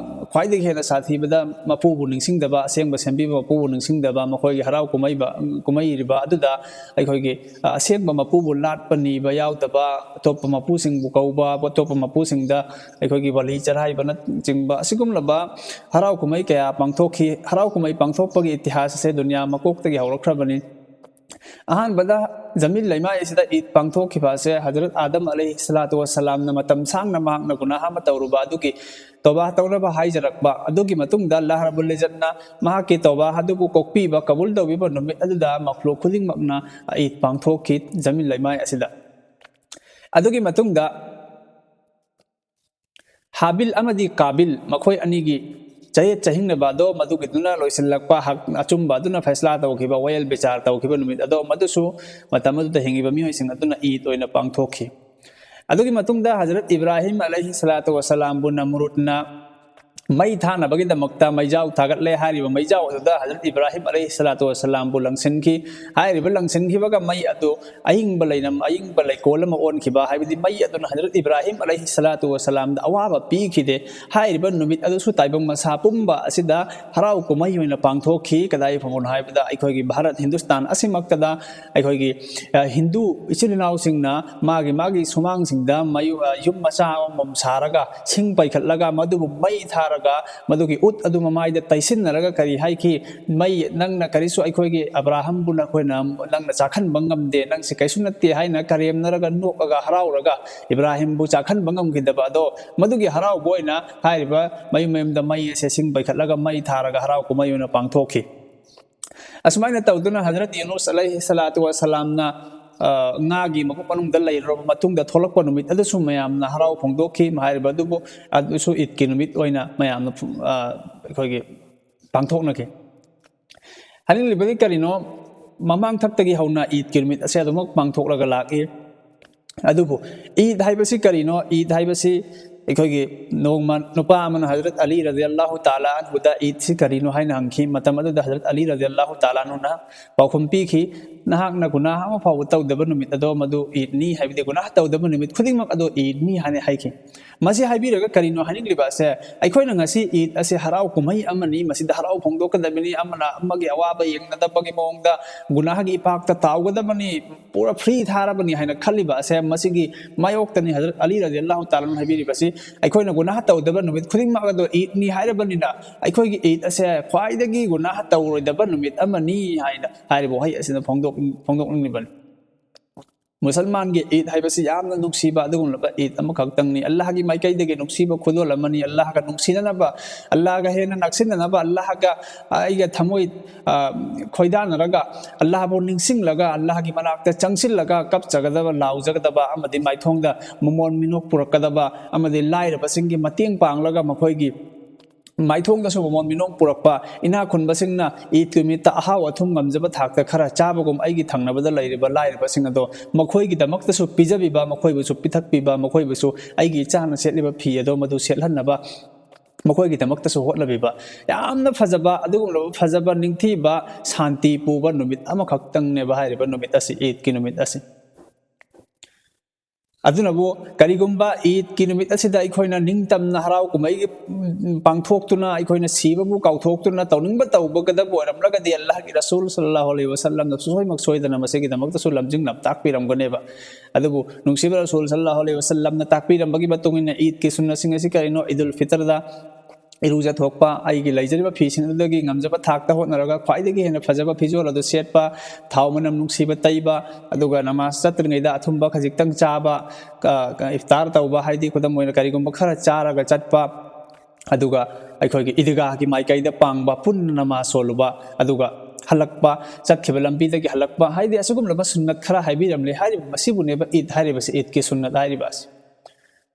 ꯈ꯭ꯋꯥꯏꯗꯒꯤ ꯍꯦꯟꯅ ꯁꯥꯊꯤꯕꯗ ꯃꯄꯨꯕꯨ ꯅꯤꯡꯁꯤꯡꯗꯕ, ꯑꯁꯦꯡꯕ ꯁꯦꯝꯕꯤꯕ ꯃꯄꯨꯕꯨ ꯅꯤꯡꯁꯤꯡꯗꯕ, ꯃꯈꯣꯏꯒꯤ ꯍꯔꯥꯎ ꯀꯨꯝꯍꯩꯕ-, ꯀꯨꯝꯍꯩꯔꯤꯕ ꯑꯗꯨꯗ ꯑꯩꯈꯣꯏꯒꯤ, ꯑ, ꯑꯁꯦꯡꯕ ꯃꯄꯨꯕꯨ ꯂꯥꯠꯄ ꯅꯤꯕ ꯌꯥꯎꯗꯕ, ꯑꯇꯣꯞꯄ ꯃꯄꯨꯁꯤꯡꯕꯨ ꯀꯧꯕ, ꯑꯇꯣꯞꯄ ꯃꯄꯨꯁꯤꯡꯗ ꯑꯩꯈꯣꯏꯒꯤ ꯕꯂꯤ ꯆꯔꯥꯏꯕꯅꯆꯤꯡꯕ ꯑꯁꯤꯒꯨꯝꯂꯕ ꯍꯔꯥꯎ ꯀꯨꯝꯍꯩ ꯀꯌꯥ ꯄꯥꯡꯊꯣꯛꯈꯤ꯫ ꯍꯔꯥꯎ ꯀꯨꯝꯍꯩ ꯄꯥꯡꯊꯣꯛꯄꯒꯤ ꯏꯇꯤꯍꯥꯁ ꯑꯁꯦ ꯗꯨꯅꯤꯌꯥ ꯃꯀꯣꯛꯇꯒꯤ ꯍꯧꯔꯛꯈ꯭ꯔꯕꯅꯤ꯫ ꯑꯍꯥꯟꯕꯗ ꯖꯃꯤꯜ ꯂꯩꯃꯥꯏ ꯑꯁꯤꯗ ꯏꯗ ꯄꯥꯡꯊꯣꯛꯈꯤꯕ ꯑꯁꯦ ꯍꯖꯔꯠ ꯑꯥꯗꯝ ꯑꯂꯩꯍꯤ ꯁꯂꯥꯇꯨ ꯋꯥꯁꯂꯥꯝꯅ ꯃꯇꯝ ꯁꯥꯡꯅ ꯃꯍꯥꯛꯅ ꯒꯨꯅꯥꯍ ꯑꯃ ꯇꯧꯔꯨꯕ ꯑꯗꯨꯒꯤ ꯇꯧꯕꯥ ꯇꯧꯅꯕ ꯍꯥꯏꯖꯔꯛꯄ꯫ ꯑꯗꯨꯒꯤ ꯃꯇꯨꯡꯗ ꯑꯜꯂꯥꯍ ꯔꯕꯨꯜ ꯏꯖꯠꯅ ꯃꯍꯥꯛꯀꯤ ꯇꯧꯕꯥ ꯑꯗꯨꯕꯨ ꯀꯣꯛꯄꯤꯕ, ꯀꯕꯨꯜ ꯇꯧꯕꯤꯕ ꯅꯨꯃꯤꯠ ꯑꯗꯨꯗ ꯃꯈꯂꯨꯛ ꯈꯨꯗꯤꯡꯃꯛꯅ ꯏꯗ ꯄꯥꯡꯊꯣꯛꯈꯤ ꯖꯃꯤꯜ ꯂꯩꯃꯥꯏ ꯑꯁꯤꯗ꯫ ꯑꯗꯨꯒꯤ ꯃꯇꯨꯡꯗ ꯍꯥꯕꯤꯜ ꯑꯃꯗꯤ ꯀꯥꯕꯤꯜ ꯃꯈꯣꯏ ꯑꯅꯤꯒꯤ ꯆꯌꯦꯠ ꯆꯍꯤꯡꯅꯕ ꯑꯗꯣ ꯃꯗꯨꯒꯤꯗꯨꯅ ꯂꯣꯏꯁꯤꯜꯂꯛꯄ, ꯍꯛ ꯑꯆꯨꯝꯕ ꯑꯗꯨꯅ ꯐꯩꯁꯂꯥ ꯇꯧꯈꯤꯕ, ꯋꯥꯌꯦꯜ ꯕꯤꯆꯥꯔ ꯇꯧꯈꯤꯕ ꯅꯨꯃꯤꯠ ꯑꯗꯣ ꯃꯗꯨꯁꯨ ꯃꯇꯝ ꯑꯗꯨꯗ ꯍꯤꯡꯉꯤꯕ ꯃꯤꯑꯣꯏꯁꯤꯡ ꯑꯗꯨꯅ ꯏꯗ ꯑꯣꯏꯅ ꯄꯥꯡꯊꯣꯛꯈꯤ꯫ ꯑꯗꯨꯒꯤ ꯃꯇꯨꯡꯗ ꯍꯖꯔꯠ ꯏꯕ꯭ꯔꯥꯍꯤꯝ ꯑꯂꯩꯍꯤ ꯁꯂꯥꯇꯨ ꯋꯁꯂꯥꯝꯕꯨ ꯅꯝꯔꯨꯗꯅ ꯃꯩ ꯊꯥꯅꯕꯒꯤꯗꯃꯛꯇ ꯃꯩꯖꯥꯎ ꯊꯥꯒꯠꯂꯦ꯫ ꯍꯥꯏꯔꯤꯕ ꯃꯩꯖꯥꯎ ꯑꯗꯨꯗ ꯍꯖꯔꯠ ꯏꯕ꯭ꯔꯥꯍꯤꯝ ꯑꯂꯩꯍꯤ ꯁꯂꯥꯇꯨ ꯋꯁꯂꯥꯝꯕꯨ ꯂꯪꯁꯤꯟꯈꯤ꯫ ꯍꯥꯏꯔꯤꯕ ꯂꯪꯁꯤꯟꯈꯤꯕꯒ ꯃꯩ ꯑꯗꯨ ꯑꯏꯪꯕ ꯂꯩꯅꯝ, ꯑꯏꯪꯕ ꯂꯩꯀꯣꯜ ꯑꯃ ꯑꯣꯟꯈꯤꯕ, ꯍꯥꯏꯕꯗꯤ ꯃꯩ ꯑꯗꯨꯅ ꯍꯖꯔꯠ ꯏꯕ꯭ꯔꯥꯍꯤꯝ ꯑꯂꯩꯍꯤ ꯁꯂꯥꯇꯨ ꯋꯁꯂꯥꯝꯗ ꯑꯋꯥꯕ ꯄꯤꯈꯤꯗꯦ꯫ ꯍꯥꯏꯔꯤꯕ ꯅꯨꯃꯤꯠ ꯑꯗꯨꯁꯨ ꯇꯥꯏꯕꯪ ꯃꯁꯥ ꯄꯨꯝꯕ ꯑꯁꯤꯗ ꯍꯔꯥꯎ ꯀꯨꯝꯍꯩ ꯑꯣꯏꯅ ꯄꯥꯡꯊꯣꯛꯈꯤ꯫ ꯀꯗꯥꯏ ꯐꯥꯎꯕꯅꯣ ꯍꯥꯏꯕꯗ, ꯑꯩꯈꯣꯏꯒꯤ ꯚꯥꯔꯠ ꯍꯤꯟꯗꯨꯁꯇꯥꯟ ꯑꯁꯤꯃꯛꯇꯗ ꯑꯩꯈꯣꯏꯒꯤ, ꯑ, ꯍꯤꯟꯗꯨ ꯏꯆꯤꯜ ꯏꯅꯥꯎꯁꯤꯡꯅ ꯃꯥꯒꯤ ꯃꯥꯒꯤ ꯁꯨꯃꯥꯡꯁꯤꯡꯗ ꯃꯌꯨ-, ꯑ, ꯌꯨꯝ ꯃꯆꯥ ꯑꯃꯃꯝ ꯁꯥꯔꯒ, ꯁꯤꯡ ꯄꯩꯈꯠꯂꯒ, ꯃꯗꯨꯕꯨ ꯃꯩ ꯊꯥꯔꯒ, ꯃꯗꯨꯒꯤ ꯎꯠ ꯑꯗꯨ ꯃꯃꯥꯏꯗ ꯇꯩꯁꯤꯟꯅꯔꯒ ꯀꯔꯤ ꯍꯥꯏꯈꯤ? "ꯃꯩ, ꯅꯪꯅ ꯀꯔꯤꯁꯨ ꯑꯩꯈꯣꯏꯒꯤ ꯑꯕ꯭ꯔꯥꯍꯝꯕꯨ ꯅꯈꯣꯏꯅ, ꯅꯪꯅ ꯆꯥꯛꯍꯟꯕ ꯉꯝꯗꯦ, ꯅꯪꯁꯦ ꯀꯩꯁꯨ ꯅꯠꯇꯦ" ꯍꯥꯏꯅ ꯀꯔꯦꯝꯅꯔꯒ, ꯅꯣꯛꯑꯒ, ꯍꯔꯥꯎꯔꯒ ꯏꯕ꯭ꯔꯥꯍꯤꯝꯕꯨ ꯆꯥꯛꯍꯟꯕ ꯉꯝꯈꯤꯗꯕ ꯑꯗꯣ, ꯃꯗꯨꯒꯤ ꯍꯔꯥꯎꯕ ꯑꯣꯏꯅ ꯍꯥꯏꯔꯤꯕ ꯃꯌꯨꯝ ꯃꯌꯨꯝꯗ ꯃꯩ ꯑꯁꯦ ꯁꯤꯡ ꯄꯩꯈꯠꯂꯒ ꯃꯩ ꯊꯥꯔꯒ ꯍꯔꯥꯎ ꯀꯨꯝꯍꯩ ꯑꯣꯏꯅ ꯄꯥꯡꯊꯣꯛꯈꯤ꯫ ꯑꯁꯨꯃꯥꯏꯅ ꯇꯧꯗꯨꯅ ꯍꯖꯔꯠ ꯌꯨꯅꯨꯁ ꯑꯂꯩꯍꯤ ꯁꯂꯥꯇꯨ ꯋꯁꯂꯥꯝꯅ, ꯑ, ꯉꯥꯒꯤ ꯃꯕꯨꯛ ꯃꯅꯨꯡꯗ ꯂꯩꯔꯨꯔꯕ ꯃꯇꯨꯡꯗ ꯊꯣꯛꯂꯛꯄ ꯅꯨꯃꯤꯠ ꯑꯗꯨꯁꯨ ꯃꯌꯥꯝꯅ ꯍꯔꯥꯎ ꯐꯣꯡꯗꯣꯛꯈꯤ꯫ ꯍꯥꯏꯔꯤꯕ ꯑꯗꯨꯕꯨ ꯑꯗꯨꯁꯨ ꯏꯗꯀꯤ ꯅꯨꯃꯤꯠ ꯑꯣꯏꯅ ꯃꯌꯥꯝꯅ, ꯑ, ꯑꯩꯈꯣꯏꯒꯤ ꯄꯥꯡꯊꯣꯛꯅꯈꯤ꯫ ꯍꯥꯏꯅꯤꯡꯂꯤꯕꯗꯤ ꯀꯔꯤꯅꯣ? ꯃꯃꯥꯡꯊꯛꯇꯒꯤ ꯍꯧꯅ ꯏꯗꯀꯤ ꯅꯨꯃꯤꯠ ꯑꯁꯦ ꯑꯗꯨꯃꯛ ꯄꯥꯡꯊꯣꯛꯂꯒ ꯂꯥꯛꯏ꯫ ꯑꯗꯨꯕꯨ ꯏꯗ ꯍꯥꯏꯕꯁꯤ ꯀꯔꯤꯅꯣ? ꯏꯗ ꯍꯥꯏꯕꯁꯤ ꯑꯩꯈꯣꯏꯒꯤ ꯅꯣꯡꯃ ꯅꯨꯄꯥ ꯑꯃꯅ ꯍꯖꯔꯠ ꯑꯂꯤ ꯔꯖꯤꯌꯜꯂꯥꯍꯨ ꯇꯥꯂꯥ ꯑꯟꯍꯨꯗ ꯏꯗꯁꯤ ꯀꯔꯤꯅꯣ ꯍꯥꯏꯅ ꯍꯪꯈꯤ꯫ ꯃꯇꯝ ꯑꯗꯨꯗ ꯍꯖꯔꯠ ꯑꯂꯤ ꯔꯖꯤꯌꯜꯂꯥꯍꯨ ꯇꯥꯂꯥ ꯑꯟꯍꯨꯅ ꯄꯥꯎꯈꯨꯝ ꯄꯤꯈꯤ, "ꯅꯍꯥꯛꯅ ꯒꯨꯅꯥꯍ ꯑꯃ ꯐꯥꯎꯕ ꯇꯧꯗꯕ ꯅꯨꯃꯤꯠ ꯑꯗꯣ ꯃꯗꯨ ꯏꯗꯅꯤ", ꯍꯥꯏꯕꯗꯤ ꯒꯨꯅꯥꯍ ꯇꯧꯗꯕ ꯅꯨꯃꯤꯠ ꯈꯨꯗꯤꯡꯃꯛ ꯑꯗꯣ ꯏꯗꯅꯤ ꯍꯥꯏꯅ ꯍꯥꯏꯈꯤ꯫ ꯃꯁꯤ ꯍꯥꯏꯕꯤꯔꯒ ꯀꯔꯤꯅꯣ ꯍꯥꯏꯅꯤꯡꯂꯤꯕ ꯑꯁꯦ, ꯑꯩꯈꯣꯏꯅ ꯉꯁꯤ ꯏꯗ ꯑꯁꯦ ꯍꯔꯥꯎ ꯀꯨꯝꯍꯩ ꯑꯃꯅꯤ, ꯃꯁꯤꯗ ꯍꯔꯥꯎ ꯐꯣꯡꯗꯣꯛꯀꯗꯕꯅꯤ, ꯑꯃꯅ ꯑꯃꯒꯤ ꯑꯋꯥꯕ ꯌꯦꯡꯅꯗꯕꯒꯤ ꯃꯑꯣꯡꯗ, ꯒꯨꯅꯥꯍꯒꯤ ꯏꯄꯥꯛꯇ ꯇꯥꯎꯒꯗꯕꯅꯤ, ꯄꯨꯔꯥ ꯐ꯭ꯔꯤ ꯊꯥꯔꯕꯅꯤ ꯍꯥꯏꯅ ꯈꯜꯂꯤꯕ ꯑꯁꯦ, ꯃꯁꯤꯒꯤ ꯃꯥꯌꯣꯛꯇꯅꯤ ꯍꯖꯔꯠ ꯑꯂꯤ ꯔꯖꯤꯌꯜꯂꯥꯍꯨ ꯇꯥꯂꯥ ꯑꯟꯍꯨꯅ ꯍꯥꯏꯕꯤꯔꯤꯕꯁꯤ꯫ ꯑꯩꯈꯣꯏꯅ ꯒꯨꯅꯥꯍ ꯇꯧꯗꯕ ꯅꯨꯃꯤꯠ ꯈꯨꯗꯤꯡꯃꯛ ꯑꯗꯣ ꯏꯗꯅꯤ ꯍꯥꯏꯔꯕꯅꯤꯅ, ꯑꯩꯈꯣꯏꯒꯤ ꯏꯗ ꯑꯁꯦ ꯈ꯭ꯋꯥꯏꯗꯒꯤ ꯒꯨꯅꯥꯍ ꯇꯧꯔꯣꯏꯗꯕ ꯅꯨꯃꯤꯠ ꯑꯃꯅꯤ ꯍꯥꯏꯅ ꯍꯥꯏꯔꯤꯕ ꯋꯥꯍꯩ ꯑꯁꯤꯅ ꯐꯣꯡꯗꯣꯛ-, ꯐꯣꯡꯗꯣꯛꯅꯤꯡꯂꯤꯕꯅꯤ꯫ ꯃꯨꯁꯜꯃꯥꯟꯒꯤ ꯏꯗ ꯍꯥꯏꯕꯁꯤ ꯌꯥꯝꯅ ꯅꯨꯡꯁꯤꯕ ꯑꯗꯨꯒꯨꯝꯂꯕ ꯏꯗ ꯑꯃꯈꯛꯇꯪꯅꯤ꯫ ꯑꯜꯂꯥꯍꯒꯤ ꯃꯥꯏꯀꯩꯗꯒꯤ ꯅꯨꯡꯁꯤꯕ ꯈꯨꯗꯣꯜ ꯑꯃꯅꯤ꯫ ꯑꯜꯂꯥꯍꯒ ꯅꯨꯡꯁꯤꯅꯅꯕ, ꯑꯜꯂꯥꯍꯒ ꯍꯦꯟꯅ ꯅꯛꯁꯤꯟꯅꯅꯕ, ꯑꯜꯂꯥꯍꯒ ꯑꯩꯒ ꯊꯃꯣꯏ, ꯑ, ꯈꯣꯏꯗꯥꯅꯔꯒ ꯑꯜꯂꯥꯍꯕꯨ ꯅꯤꯡꯁꯤꯡꯂꯒ, ꯑꯜꯂꯥꯍꯒꯤ ꯃꯅꯥꯛꯇ ꯆꯪꯁꯤꯜꯂꯒ ꯀꯞꯆꯒꯗꯕ, ꯂꯥꯎꯖꯒꯗꯕ ꯑꯃꯗꯤ ꯃꯥꯏꯊꯣꯡꯗ ꯃꯃꯣꯟ ꯃꯤꯅꯣꯛ ꯄꯨꯔꯛꯀꯗꯕ ꯑꯃꯗꯤ ꯂꯥꯏꯔꯕꯁꯤꯡꯒꯤ ꯃꯇꯦꯡ ꯄꯥꯡꯂꯒ ꯃꯈꯣꯏꯒꯤ ꯃꯥꯏꯊꯣꯡꯗꯁꯨ ꯃꯃꯣꯟ ꯃꯤꯅꯣꯡ ꯄꯨꯔꯛꯄ, ꯏꯅꯥꯛ ꯈꯨꯟꯕꯁꯤꯡꯅ ꯏꯗꯀꯤ ꯅꯨꯃꯤꯠꯇ ꯑꯍꯥꯎ ꯑꯊꯨꯝ ꯉꯝꯖꯕ ꯊꯥꯛꯇ ꯈꯔ ꯆꯥꯕꯒꯨꯝ, ꯑꯩꯒꯤ ꯊꯪꯅꯕꯗ ꯂꯩꯔꯤꯕ ꯂꯥꯏꯔꯕꯁꯤꯡ ꯑꯗꯣ ꯃꯈꯣꯏꯒꯤꯗꯃꯛꯇꯁꯨ ꯄꯤꯖꯕꯤꯕ, ꯃꯈꯣꯏꯕꯨꯁꯨ ꯄꯤꯊꯛꯄꯤꯕ, ꯃꯈꯣꯏꯕꯨꯁꯨ ꯑꯩꯒꯤ ꯏꯆꯥꯅ ꯁꯦꯠꯂꯤꯕ ꯐꯤ ꯑꯗꯣ ꯃꯗꯨ ꯁꯦꯠꯍꯟꯅꯕ ꯃꯈꯣꯏꯒꯤꯗꯃꯛꯇꯁꯨ ꯍꯣꯠꯅꯕꯤꯕ, ꯌꯥꯝꯅ ꯐꯖꯕ, ꯑꯗꯨꯒꯨꯝꯂꯕ ꯐꯖꯕ, ꯅꯤꯡꯊꯤꯕ, ꯁꯥꯟꯇꯤ ꯄꯨꯕ ꯅꯨꯃꯤꯠ ꯑꯃꯈꯛꯇꯪꯅꯦꯕ ꯍꯥꯏꯔꯤꯕ ꯅꯨꯃꯤꯠ ꯑꯁꯤ, ꯏꯗꯀꯤ ꯅꯨꯃꯤꯠ ꯑꯁꯤ꯫ ꯑꯗꯨꯅꯕꯨ ꯀꯔꯤꯒꯨꯝꯕ ꯏꯗꯀꯤ ꯅꯨꯃꯤꯠ ꯑꯁꯤꯗ ꯑꯩꯈꯣꯏꯅ ꯅꯤꯡꯇꯝꯅ ꯍꯔꯥꯎ ꯀꯨꯝꯍꯩꯒꯤ, ꯎꯝ, ꯄꯥꯡꯊꯣꯛꯇꯨꯅ, ꯑꯩꯈꯣꯏꯅ ꯁꯤꯕꯕꯨ ꯀꯥꯎꯊꯣꯛꯇꯨꯅ ꯇꯧꯅꯤꯡꯕ ꯇꯧꯕꯒꯗꯕ ꯑꯣꯏꯔꯝꯂꯒꯗꯤ, ꯑꯜꯂꯥꯍꯒꯤ ꯔꯁꯨꯜ ꯁꯜꯂꯜꯂꯥꯍꯨ ꯑꯂꯩꯍꯤ ꯋꯁꯜꯂꯝꯅ ꯁꯨꯡꯁꯣꯏꯃꯛ ꯁꯣꯏꯗꯅ ꯃꯁꯤꯒꯤꯗꯃꯛꯇꯁꯨ ꯂꯝꯖꯤꯡ ꯂꯝꯇꯥꯛꯄꯤꯔꯝꯒꯅꯦꯕ꯫ ꯑꯗꯨꯕꯨ ꯅꯨꯡꯁꯤꯕ ꯔꯁꯨꯜ ꯁꯜꯂꯜꯂꯥꯍꯨ ꯑꯂꯩꯍꯤ ꯋꯁꯜꯂꯝꯅ ꯇꯥꯛꯄꯤꯔꯝꯕꯒꯤ ꯃꯇꯨꯡ ꯏꯟꯅ ꯏꯗꯀꯤ ꯁꯨꯟꯅꯁꯤꯡ ꯑꯁꯤ ꯀꯔꯤꯅꯣ? ꯏꯗꯨꯜ ꯐꯤꯇꯔꯗ ꯏꯔꯨꯖꯊꯣꯛꯄ, ꯑꯩꯒꯤ ꯂꯩꯖꯔꯤꯕ ꯐꯤꯁꯤꯡ ꯑꯗꯨꯗꯒꯤ ꯉꯝꯖꯕ ꯊꯥꯛꯇ ꯍꯣꯠꯅꯔꯒ ꯈ꯭ꯋꯥꯏꯗꯒꯤ ꯍꯦꯟꯅ ꯐꯖꯕ ꯐꯤꯖꯣꯜ ꯑꯗꯨ ꯁꯦꯠꯄ, ꯊꯥꯎ ꯃꯅꯝ ꯅꯨꯡꯁꯤꯕ ꯇꯩꯕ, ꯑꯗꯨꯒ ꯅꯃꯥꯖ ꯆꯠꯇ꯭ꯔꯤꯉꯩꯗ ꯑꯊꯨꯝꯕ ꯈꯖꯤꯛꯇꯪ ꯆꯥꯕ, ꯀ-, ꯀ-, ꯏꯐꯇꯥꯔ ꯇꯧꯕ, ꯍꯥꯏꯗꯤ ꯈꯨꯗꯝ ꯑꯣꯏꯅ ꯀꯔꯤꯒꯨꯝꯕ ꯈꯔ ꯆꯥꯔꯒ ꯆꯠꯄ, ꯑꯗꯨꯒ ꯑꯩꯈꯣꯏꯒꯤ ꯏꯗꯤꯒꯥꯒꯤ ꯃꯥꯏꯀꯩꯗ ꯄꯥꯡꯕ, ꯄꯨꯟꯅ ꯅꯃꯥꯖ ꯁꯣꯜꯂꯨꯕ, ꯑꯗꯨꯒ ꯍꯜꯂꯛꯄ, ꯆꯠꯈꯤꯕ ꯂꯝꯕꯤꯗꯒꯤ ꯍꯜꯂꯛꯄ, ꯍꯥꯏꯗꯤ ꯑꯁꯤꯒꯨꯝꯂꯕ ꯁꯨꯟꯅꯠ ꯈꯔ ꯍꯥꯏꯕꯤꯔꯝꯂꯦ꯫ ꯍꯥꯏꯔꯤꯕ ꯃꯁꯤꯕꯨꯅꯦꯕ ꯏꯗ ꯍꯥꯏꯔꯤꯕꯁꯤ, ꯏꯗꯀꯤ ꯁꯨꯟꯅꯠ ꯍꯥꯏꯔꯤꯕ ꯑꯁꯤ꯫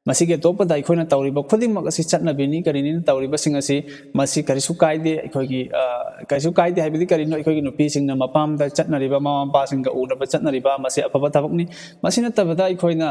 ꯃꯁꯤꯒꯤ ꯑꯇꯣꯞꯄꯗ ꯑꯩꯈꯣꯏꯅ ꯇꯧꯔꯤꯕ ꯈꯨꯗꯤꯡꯃꯛ ꯑꯁꯤ ꯆꯠꯅꯕꯤꯅꯤ꯫ ꯀꯔꯤꯅꯤꯅ ꯇꯧꯔꯤꯕꯁꯤꯡ ꯑꯁꯤ? ꯃꯁꯤ ꯀꯔꯤꯁꯨ ꯀꯥꯏꯗꯦ꯫ ꯑꯩꯈꯣꯏꯒꯤ, ꯑ, ꯀꯔꯤꯁꯨ ꯀꯥꯏꯗꯦ ꯍꯥꯏꯕꯗꯤ ꯀꯔꯤꯅꯣ? ꯑꯩꯈꯣꯏꯒꯤ ꯅꯨꯄꯤꯁꯤꯡꯅ ꯃꯄꯥꯝꯗ ꯆꯠꯅꯔꯤꯕ, ꯃꯃꯥ ꯃꯄꯥꯁꯤꯡꯒ ꯎꯅꯕ ꯆꯠꯅꯔꯤꯕ, ꯃꯁꯤ ꯑꯐꯕ ꯊꯕꯛꯅꯤ꯫ ꯃꯁꯤ ꯅꯠꯇꯕꯗ ꯑꯩꯈꯣꯏꯅ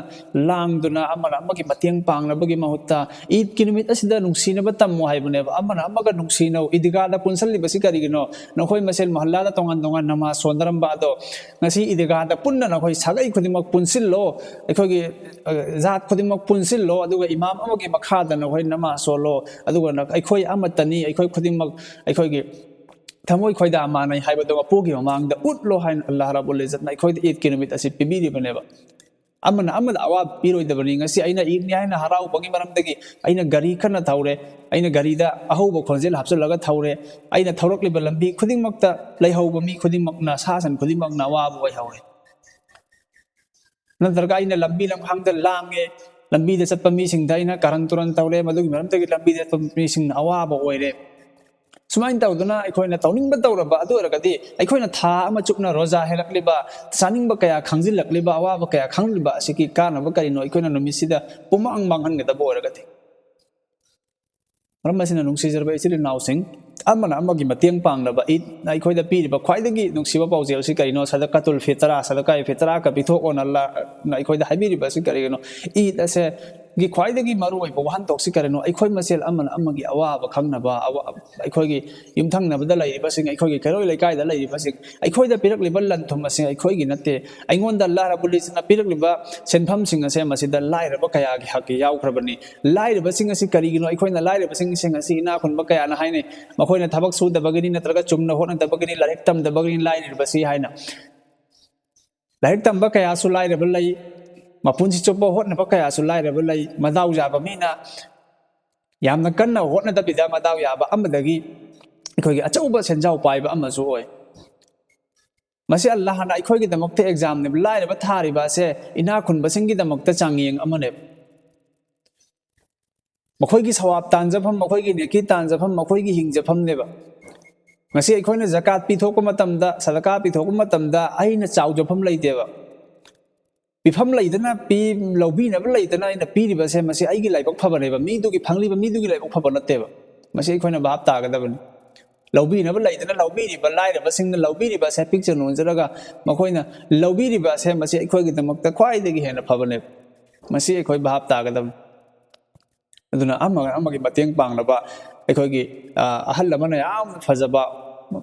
ꯂꯥꯡꯗꯨꯅ ꯑꯃꯅ ꯑꯃꯒꯤ ꯃꯇꯦꯡ ꯄꯥꯡꯅꯕꯒꯤ ꯃꯍꯨꯠꯇ ꯏꯗꯀꯤ ꯅꯨꯃꯤꯠ ꯑꯁꯤꯗ ꯅꯨꯡꯁꯤꯅꯕ ꯇꯝꯃꯨ ꯍꯥꯏꯕꯅꯦꯕ꯫ ꯑꯃꯅ ꯑꯃꯒ ꯅꯨꯡꯁꯤꯅꯧ꯫ ꯏꯗꯤꯒꯥꯗ ꯄꯨꯟꯁꯤꯜꯂꯤꯕꯁꯤ ꯀꯔꯤꯒꯤꯅꯣ? ꯅꯈꯣꯏ ꯃꯁꯦꯜ ꯃꯍꯜꯂꯥꯗ ꯇꯣꯉꯥꯟ ꯇꯣꯉꯥꯟ ꯅꯃꯥꯖ ꯁꯣꯟꯅꯔꯝꯕ ꯑꯗꯣ ꯉꯁꯤ ꯏꯗꯤꯒꯥꯗ ꯄꯨꯟꯅ ꯅꯈꯣꯏ ꯁꯥꯒꯩ ꯈꯨꯗꯤꯡꯃꯛ ꯄꯨꯟꯁꯤꯜꯂꯣ꯫ ꯑꯩꯈꯣꯏꯒꯤ, ꯑ, ꯖꯥꯠ ꯈꯨꯗꯤꯡꯃꯛ ꯄꯨꯟꯁꯤꯜꯂꯣ, ꯑꯗꯨꯒ ꯏꯃꯥꯝ ꯑꯃꯒꯤ ꯃꯈꯥꯗ ꯅꯈꯣꯏ ꯅꯃꯥꯖ ꯁꯣꯜꯂꯣ, ꯑꯗꯨꯒ ꯅ-, ꯑꯩꯈꯣꯏ ꯑꯃꯠꯇꯅꯤ, ꯑꯩꯈꯣꯏ ꯈꯨꯗꯤꯡꯃꯛ ꯑꯩꯈꯣꯏꯒꯤ ꯊꯃꯣꯏ ꯈꯣꯏꯗꯥ ꯃꯥꯟꯅꯩ ꯍꯥꯏꯕꯗꯣ ꯃꯄꯨꯒꯤ ꯃꯃꯥꯡꯗ ꯎꯠꯂꯣ ꯍꯥꯏꯅ ꯑꯜꯂꯥꯍ ꯔꯕꯨꯜ ꯏꯖꯠꯅ ꯑꯩꯈꯣꯏꯗ ꯏꯗꯀꯤ ꯅꯨꯃꯤꯠ ꯑꯁꯤ ꯄꯤꯕꯤꯔꯤꯕꯅꯦꯕ꯫ ꯑꯃꯅ ꯑꯃꯗ ꯑꯋꯥꯕ ꯄꯤꯔꯣꯏꯗꯕꯅꯤ꯫ ꯉꯁꯤ ꯑꯩꯅ ꯏꯗꯅꯤ ꯍꯥꯏꯅ ꯍꯔꯥꯎꯕꯒꯤ ꯃꯔꯝꯗꯒꯤ ꯑꯩꯅ ꯒꯥꯔꯤ ꯀꯟꯅ ꯊꯧꯔꯦ, ꯑꯩꯅ ꯒꯥꯔꯤꯗ ꯑꯍꯧꯕ ꯈꯣꯟꯖꯦꯜ ꯍꯥꯞꯆꯤꯜꯂꯒ ꯊꯧꯔꯦ, ꯑꯩꯅ ꯊꯧꯔꯛꯂꯤꯕ ꯂꯝꯕꯤ ꯈꯨꯗꯤꯡꯃꯛꯇ ꯂꯩꯍꯧꯕ ꯃꯤ ꯈꯨꯗꯤꯡꯃꯛꯅ, ꯁꯥ ꯁꯟ ꯈꯨꯗꯤꯡꯃꯛꯅ ꯑꯋꯥꯕ ꯑꯣꯏꯍꯧꯔꯦ꯫ ꯅꯠꯇ꯭ꯔꯒ ꯑꯩꯅ ꯂꯝꯕꯤ ꯂꯝꯈꯥꯡꯗ ꯂꯥꯡꯉꯦ, ꯂꯝꯕꯤꯗ ꯆꯠꯄ ꯃꯤꯁꯤꯡꯗ ꯑꯩꯅ ꯀꯥꯔꯟ ꯇꯨꯔꯟ ꯇꯧꯔꯦ, ꯃꯗꯨꯒꯤ ꯃꯔꯝꯗꯒꯤ ꯂꯝꯕꯤꯗ ꯆꯠꯄ ꯃꯤꯁꯤꯡꯅ ꯑꯋꯥꯕ ꯑꯣꯏꯔꯦ꯫ ꯁꯨꯃꯥꯏꯅ ꯇꯧꯗꯅ ꯑꯩꯈꯣꯏꯅ ꯇꯧꯅꯤꯡꯕ ꯇꯧꯔꯕ ꯑꯗꯨ ꯑꯣꯏꯔꯒꯗꯤ, ꯑꯩꯈꯣꯏꯅ ꯊꯥ ꯑꯃ ꯆꯨꯞꯅ ꯔꯣꯖꯥ ꯍꯦꯜꯂꯛꯂꯤꯕ, ꯆꯥꯅꯤꯡꯕ ꯀꯌꯥ ꯈꯪꯖꯤꯜꯂꯛꯂꯤꯕ, ꯑꯋꯥꯕ ꯀꯌꯥ ꯈꯪꯂꯤꯕ ꯑꯁꯤꯒꯤ ꯀꯥꯟꯅꯕ ꯀꯔꯤꯅꯣ? ꯑꯩꯈꯣꯏꯅ ꯅꯨꯃꯤꯠꯁꯤꯗ ꯄꯨꯃꯥꯡ ꯃꯥꯡꯍꯟꯒꯗꯕ ꯑꯣꯏꯔꯒꯗꯤ꯫ ꯃꯔꯝ ꯑꯁꯤꯅ, ꯅꯨꯡꯁꯤꯖꯔꯕ ꯏꯆꯤꯜ ꯏꯅꯥꯎꯁꯤꯡ, ꯑꯃꯅ ꯑꯃꯒꯤ ꯃꯇꯦꯡ ꯄꯥꯡꯅꯕ ꯏꯗꯅ ꯑꯩꯈꯣꯏꯗ ꯄꯤꯔꯤꯕ ꯈ꯭ꯋꯥꯏꯗꯒꯤ ꯅꯨꯡꯁꯤꯕ ꯄꯥꯎꯖꯦꯜ ꯑꯁꯤ ꯀꯔꯤꯅꯣ? ꯁꯗꯀꯥꯇꯨꯜ ꯐꯤꯇꯔꯥ, ꯁꯗꯀꯥꯏ ꯐꯤꯇꯔꯥꯒ ꯄꯤꯊꯣꯛꯑꯣꯅ ꯑꯜꯂꯥꯍꯅ ꯑꯩꯈꯣꯏꯗ ꯍꯥꯏꯕꯤꯔꯤꯕ ꯑꯁꯤ ꯀꯔꯤꯒꯤꯅꯣ? ꯏꯗ ꯑꯁꯦ ꯒꯤ ꯈ꯭ꯋꯥꯏꯗꯒꯤ ꯃꯔꯨꯑꯣꯏꯕ ꯋꯥꯍꯟꯊꯣꯛꯁꯤ ꯀꯔꯤꯅꯣ? ꯑꯩꯈꯣꯏ ꯃꯁꯦꯜ ꯑꯃꯅ ꯑꯃꯒꯤ ꯑꯋꯥꯕ ꯈꯪꯅꯕ, ꯑꯋꯥ-, ꯑꯩꯈꯣꯏꯒꯤ ꯌꯨꯝꯊꯪꯅꯕꯗ ꯂꯩꯔꯤꯕꯁꯤꯡ, ꯑꯩꯈꯣꯏꯒꯤ ꯀꯩꯔꯣꯏ ꯂꯩꯀꯥꯏꯗ ꯂꯩꯔꯤꯕꯁꯤꯡ, ꯑꯩꯈꯣꯏꯗ ꯄꯤꯔꯛꯂꯤꯕ ꯂꯟ ꯊꯨꯝ ꯑꯁꯤ ꯑꯩꯈꯣꯏꯒꯤ ꯅꯠꯇꯦ꯫ ꯑꯩꯉꯣꯟꯗ ꯑꯜꯂꯥꯍ ꯔꯕꯨꯜ ꯏꯖꯠꯅ ꯄꯤꯔꯛꯂꯤꯕ ꯁꯦꯟꯐꯝꯁꯤꯡ ꯑꯁꯦ ꯃꯁꯤꯗ ꯂꯥꯏꯔꯕ ꯀꯌꯥꯒꯤ ꯍꯛꯀꯤ ꯌꯥꯎꯈ꯭ꯔꯕꯅꯤ꯫ ꯂꯥꯏꯔꯕꯁꯤꯡ ꯑꯁꯤ ꯀꯔꯤꯒꯤꯅꯣ? ꯑꯩꯈꯣꯏꯅ ꯂꯥꯏꯔꯕꯁꯤꯡ ꯑꯁꯤ ꯏꯅꯥꯛ ꯈꯨꯟꯕ ꯀꯌꯥꯅ ꯍꯥꯏꯅꯩ, ꯃꯈꯣꯏꯅ ꯊꯕꯛ ꯁꯨꯗꯕꯒꯤꯅꯤ ꯅꯠꯇ꯭ꯔꯒ ꯆꯨꯝꯅ ꯍꯣꯠꯅꯗꯕꯒꯤꯅꯤ, ꯂꯥꯏꯔꯤꯛ ꯇꯝꯗꯕꯒꯤꯅꯤ ꯂꯥꯏꯔꯤꯕꯁꯤ ꯍꯥꯏꯅ꯫ ꯂꯥꯏꯔꯤꯛ ꯇꯝꯕ ꯀꯌꯥꯁꯨ ꯂꯥꯏꯔꯕ ꯂꯩ, ꯃꯄꯨꯟꯁꯤ ꯆꯨꯞꯄ ꯍꯣꯠꯅꯕ ꯀꯌꯥꯁꯨ ꯂꯥꯏꯔꯕ ꯂꯩ꯫ ꯃꯗꯥꯎ ꯌꯥꯕ ꯃꯤꯅ ꯌꯥꯝꯅ ꯀꯟꯅ ꯍꯣꯠꯅꯗꯕꯤꯗ ꯃꯗꯥꯎ ꯌꯥꯕ ꯑꯃꯗꯒꯤ ꯑꯩꯈꯣꯏꯒꯤ ꯑꯆꯧꯕ ꯁꯦꯟꯖꯥꯎ ꯄꯥꯏꯕ ꯑꯃꯁꯨ ꯑꯣꯏ꯫ ꯃꯁꯤ ꯑꯜꯂꯥꯍꯅ ꯑꯩꯈꯣꯏꯒꯤꯗꯃꯛꯇ ꯑꯦꯛꯖꯥꯝꯅꯦꯕ꯫ ꯂꯥꯏꯔꯕ ꯊꯥꯔꯤꯕ ꯑꯁꯦ ꯏꯅꯥꯛ ꯈꯨꯟꯕꯁꯤꯡꯒꯤꯗꯃꯛꯇ ꯆꯥꯡꯌꯦꯡ ꯑꯃꯅꯦꯕ꯫ ꯃꯈꯣꯏꯒꯤ ꯁꯋꯥꯕ ꯇꯥꯟꯖꯐꯝ, ꯃꯈꯣꯏꯒꯤ ꯅꯦꯀꯤ ꯇꯥꯟꯖꯐꯝ, ꯃꯈꯣꯏꯒꯤ ꯍꯤꯡꯖꯐꯝꯅꯦꯕ꯫ ꯉꯁꯤ ꯑꯩꯈꯣꯏꯅ ꯖꯀꯥꯠ ꯄꯤꯊꯣꯛꯄ ꯃꯇꯝꯗ, ꯁꯗꯀꯥ ꯄꯤꯊꯣꯛꯄ ꯃꯇꯝꯗ ꯑꯩꯅ ꯆꯥꯎꯖꯐꯝ ꯂꯩꯇꯦꯕ꯫ ꯄꯤꯐꯝ ꯂꯩꯗꯅ ꯄꯤ-, ꯂꯧꯕꯤꯅꯕ ꯂꯩꯗꯅ ꯑꯩꯅ ꯄꯤꯔꯤꯕꯁꯦ, ꯃꯁꯤ ꯑꯩꯒꯤ ꯂꯥꯏꯕꯛ ꯐꯕꯅꯦꯕ, ꯃꯤꯗꯨꯒꯤ, ꯐꯪꯂꯤꯕ ꯃꯤꯗꯨꯒꯤ ꯂꯥꯏꯕꯛ ꯐꯕ ꯅꯠꯇꯦꯕ꯫ ꯃꯁꯤ ꯑꯩꯈꯣꯏꯅ ꯚꯥꯞ ꯇꯥꯒꯗꯕꯅꯤ꯫ ꯂꯧꯕꯤꯅꯕ ꯂꯩꯗꯅ ꯂꯧꯕꯤꯔꯤꯕ, ꯂꯥꯏꯔꯕꯁꯤꯡꯅ ꯂꯧꯕꯤꯔꯤꯕ ꯑꯁꯦ ꯄꯤꯛꯆ ꯅꯣꯟꯖꯔꯒ ꯃꯈꯣꯏꯅ ꯂꯧꯕꯤꯔꯤꯕ ꯑꯁꯦ, ꯃꯁꯤ ꯑꯩꯈꯣꯏꯒꯤꯗꯃꯛꯇ ꯈ꯭ꯋꯥꯏꯗꯒꯤ ꯍꯦꯟꯅ ꯐꯕꯅꯦꯕ꯫ ꯃꯁꯤ ꯑꯩꯈꯣꯏ ꯚꯥꯞ ꯇꯥꯒꯗꯕꯅꯤ꯫ ꯑꯗꯨꯅ ꯑꯃꯒ ꯑꯃꯒꯤ ꯃꯇꯦꯡ ꯄꯥꯡꯅꯕ ꯑꯩꯈꯣꯏꯒꯤ, ꯑ, ꯑꯍꯜ ꯑꯃꯅ ꯌꯥꯝ ꯐꯖꯕ